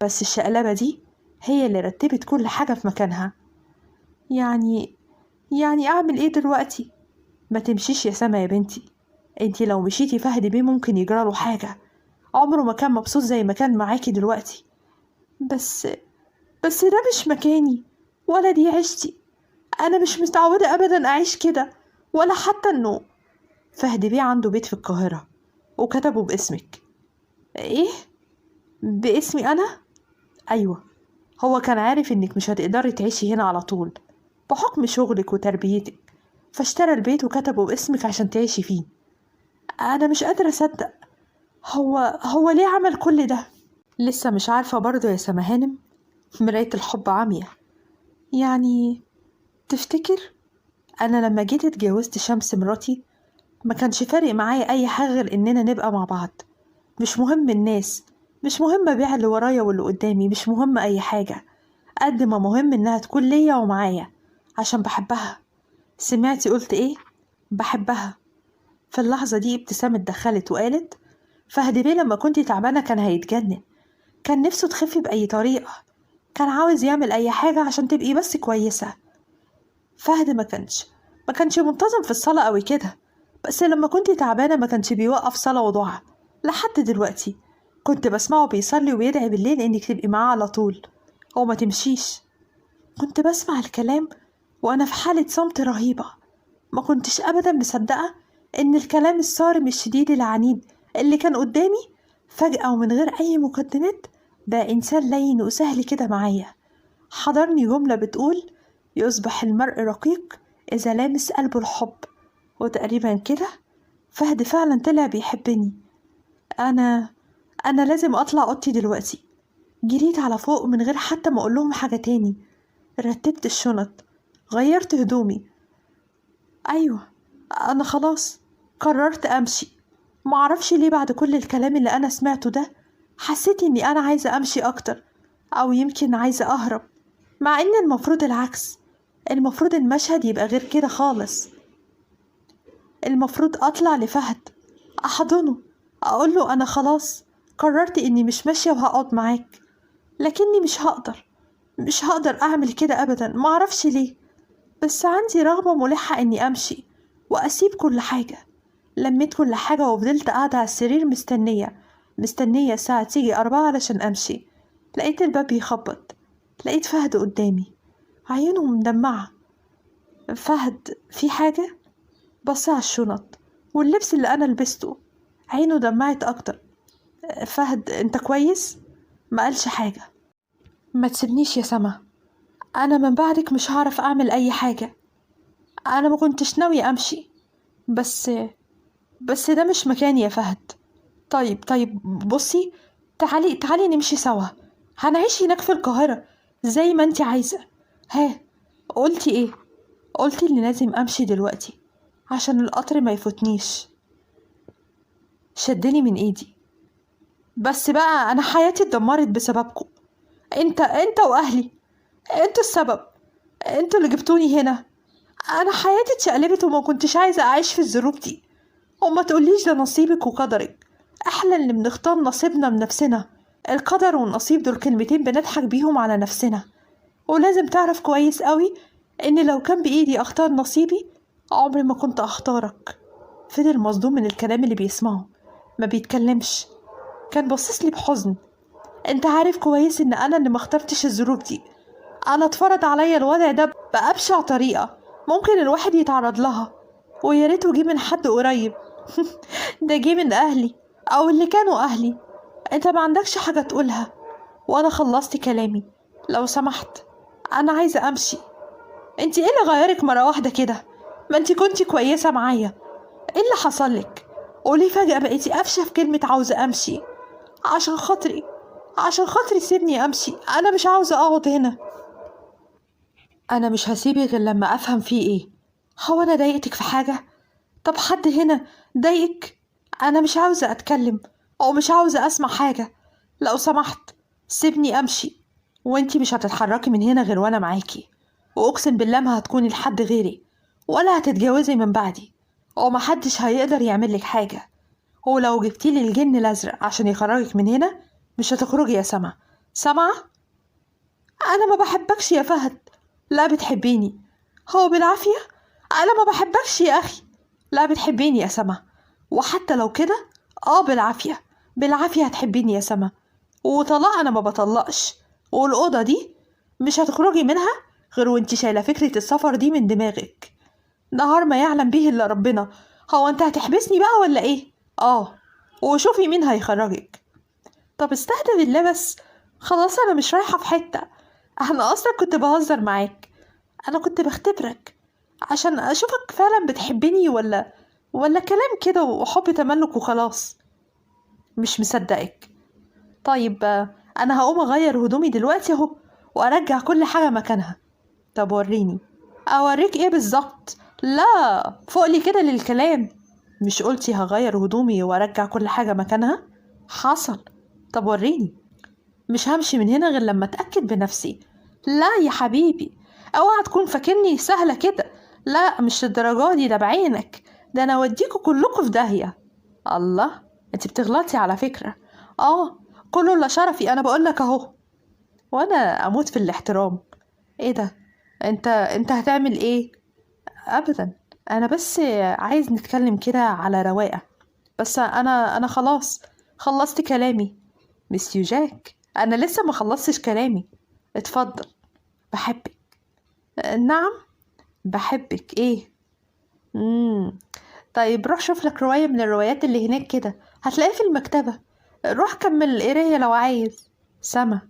بس الشقلبة دي هي اللي رتبت كل حاجة في مكانها. يعني أعمل إيه دلوقتي؟ ما تمشيش يا سما يا بنتي، انتي لو مشيتي فهد بيه ممكن يجراله حاجة، عمره ما كان مبسوط زي ما كان معاكي دلوقتي. بس ده مش مكاني ولا دي عيشتي، أنا مش متعودة أبدا أعيش كده، ولا حتى إنه فهد بيه عنده بيت في القاهرة وكتبه باسمك. إيه؟ باسمي أنا؟ أيوة، هو كان عارف إنك مش هتقدري تعيشي هنا على طول بحكم شغلك وتربيتك، فاشترى البيت وكتبه باسمك عشان تعيشي فيه. أنا مش قادرة أصدق، هو ليه عمل كل ده؟ لسه مش عارفة برضه يا سما هانم، مراية الحب عمية. يعني تفتكر أنا لما جيت اتجوزت شمس مراتي ما كانش فارق معايا أي حاجة غير إننا نبقى مع بعض، مش مهم الناس، مش مهم أبيع اللي ورايا واللي قدامي، مش مهم أي حاجة، قد ما مهم إنها تكون ليا ومعايا عشان بحبها. سمعتي قلت إيه؟ بحبها. في اللحظة دي ابتسام اتدخلت وقالت فهد بيه لما كنتي تعبانة كان هيتجنن، كان نفسه تخفي بأي طريقة، كان عاوز يعمل أي حاجة عشان تبقي بس كويسة. فهد ما كانش منتظم في الصلاة أوي كده، بس لما كنتي تعبانة ما كانش بيوقف صلاة ودعاء لحد دلوقتي. كنت بسمعه بيصلي ويدعي بالليل إنك تبقي معاه على طول وما تمشيش. كنت بسمع الكلام وأنا في حالة صمت رهيبة، ما كنتش أبدا مصدقة إن الكلام الصارم الشديد العنيد اللي كان قدامي فجأة ومن غير أي مقدمات بقى إنسان لين وسهل كده معايا. حضرني جملة بتقول يصبح المرء رقيق إذا لامس قلبه الحب، وتقريبا كده فهد فعلا طلع بيحبني. أنا لازم أطلع أوضتي دلوقتي. جريت على فوق من غير حتى ما أقول لهم حاجة تاني، رتبت الشنط، غيرت هدومي. أيوة أنا خلاص قررت أمشي. معرفش ليه بعد كل الكلام اللي أنا سمعته ده حسيت إني أنا عايزة أمشي أكتر، أو يمكن عايزة أهرب، مع إن المفروض العكس، المفروض المشهد يبقى غير كده خالص. المفروض أطلع لفهد أحضنه أقوله أنا خلاص قررت إني مش ماشية وهقعد معاك، لكني مش هقدر أعمل كده أبدا. معرفش ليه بس عندي رغبة ملحة إني أمشي وأسيب كل حاجة. لميت كل حاجة وفضلت قاعدة على السرير مستنية الساعة تيجي 4 علشان أمشي. لقيت الباب بيخبط، لقيت فهد قدامي، عيونه مدمعة. فهد في حاجة؟ بص على الشنط واللبس اللي أنا لبسته، عينه دمعت أكتر. فهد أنت كويس؟ ما قالش حاجة. ما تسيبنيش يا سما، أنا من بعدك مش هعرف أعمل أي حاجة. أنا ما كنتش ناوية أمشي، بس ده مش مكاني يا فهد. طيب بصي، تعالي نمشي سوا، هنعيش هناك في القاهرة زي ما انت عايزة. ها قلتي ايه؟ قلتي اللي لازم امشي دلوقتي عشان القطر ما يفوتنيش. شدني من ايدي. بس بقى انا حياتي اتدمرت بسببكم، انت واهلي، انتوا السبب، انتوا اللي جبتوني هنا. انا حياتي اتشقلبت وما كنتش عايزة اعيش في الظروف دي. وما تقوليش ده نصيبك وقدرك، احنا اللي بنختار نصيبنا بنفسنا. القدر والنصيب دول كلمتين بنضحك بيهم على نفسنا، ولازم تعرف كويس قوي ان لو كان بايدي اختار نصيبي عمري ما كنت أختارك. فضل مصدوم من الكلام اللي بيسمعه، ما بيتكلمش، كان باصص لي بحزن. انت عارف كويس ان انا اللي ما اخترتش الظروف دي، انا اتفرض عليا الوضع ده بأبشع طريقة ممكن الواحد يتعرض لها، ويا ريته جه من حد قريب. ده جه من اهلي او اللي كانوا اهلي. انت ما عندكش حاجة تقولها، وانا خلصت كلامي. لو سمحت انا عايزة امشي. انت ايه اللي غيرك مرة واحدة كده؟ ما انت كنتي كويسة معايا، ايه اللي حصل لك؟ وليه فجأة بقيتي قافشة في كلمة عاوزة امشي؟ عشان خاطري، عشان خاطري سيبني امشي، انا مش عاوزة اقعد هنا. انا مش هسيبك غير لما افهم فيه ايه. هو انا ضايقتك في حاجة؟ طب حد هنا ضايقك؟ انا مش عاوزة اتكلم او مش عاوزة اسمع حاجة. لو سمحت سيبني امشي، وانتي مش هتتحركي من هنا غير وانا معاكي، واقسم بالله ما هتكوني لحد غيري ولا هتتجوزي من بعدي، ومحدش هيقدر يعمل لك حاجة. ولو جبتيلي الجن الازرق عشان يخرجك من هنا مش هتخرجي يا سما. سامعة؟ انا ما بحبكش يا فهد. لا بتحبيني. هو بالعافية؟ انا ما بحبكش يا اخي. لا بتحبيني يا سما، وحتى لو كده بالعافية، بالعافية هتحبيني يا سما. وطلاق انا ما بطلقش، والأوضة دي مش هتخرجي منها غير وانتي شايلة فكرة السفر دي من دماغك. نهار ما يعلم به إلا ربنا. هو انت هتحبسني بقى ولا ايه؟ وشوفي مين هيخرجك. طب استهدى بالله بس، خلاص انا مش رايحة في حتة، انا اصلا كنت بهزر معاك، انا كنت بختبرك عشان اشوفك فعلا بتحبني ولا كلام كده وحب تملك وخلاص. مش مصدقك. طيب انا هقوم اغير هدومي دلوقتي اهو وارجع كل حاجة مكانها. طب وريني. اوريك ايه بالظبط؟ لا فوقلي كده للكلام. مش قلتي هغير هدومي وارجع كل حاجة مكانها؟ حصل. طب وريني. مش همشي من هنا غير لما اتأكد بنفسي. لا يا حبيبي، اوعى تكون فاكرني سهلة كده. لا مش للدرجة دي، ده بعينك، ده انا اوديكوا كلكوا في داهية. الله، انت بتغلطي على فكرة. كله لا شرفي، انا بقولك اهو. وانا اموت في الاحترام. ايه ده؟ انت هتعمل ايه؟ ابدا، انا بس عايز نتكلم كده على رواقه. بس انا خلاص خلصت كلامي. مسيو جاك، انا لسه ما خلصتش كلامي. اتفضل. بحبك. نعم بحبك. ايه؟ طيب روح شوف لك رواية من الروايات اللي هناك كده، هتلاقيها في المكتبة. روح كمل القراية لو عايز. سما.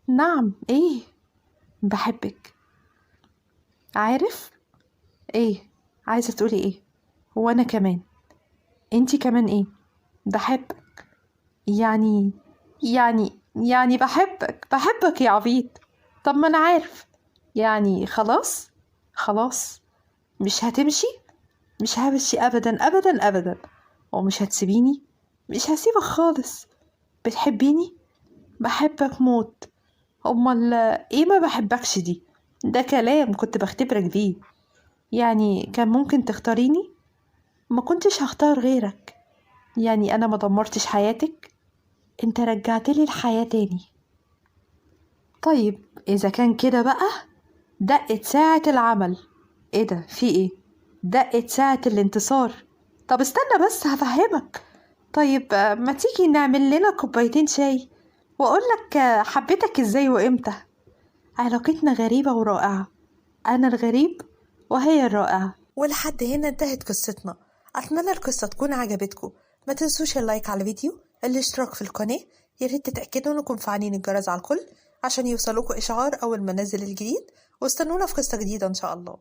نعم. ايه؟ بحبك. عارف ايه عايزة تقولي؟ ايه؟ وانا كمان. انتي كمان ايه؟ بحبك. يعني يعني يعني بحبك، بحبك يا عبيط. طب ما انا عارف. يعني خلاص خلاص مش هتمشي؟ مش همشي ابدا ابدا ابدا. ومش هتسيبيني؟ مش هسيبك خالص. بتحبيني؟ بحبك موت. امال ايه ما بحبكش دي؟ ده كلام كنت بختبرك بيه. يعني كان ممكن تختاريني؟ ما كنتش هختار غيرك. يعني انا ما دمرتش حياتك؟ انت رجعتلي الحياة تاني. طيب اذا كان كده بقى، دقت ساعة العمل. ايه ده؟ في ايه؟ دقت ساعة الانتصار. طب استنى بس هفهمك. طيب ما تيجي نعمل لنا كوبايتين شاي واقولك حبيتك ازاي وامتى. علاقتنا غريبة ورائعة، انا الغريب وهي الرائعة. ولحد هنا انتهت قصتنا. اتمنى القصة تكون عجبتكم. ما تنسوش ال like على الفيديو، الاشتراك في القناة، يا ريت تتأكدوا انكم فعلين الجرس على الكل عشان يوصلكوا اشعار اول ما ننزل الجديد. واستنونا في قصة جديدة ان شاء الله.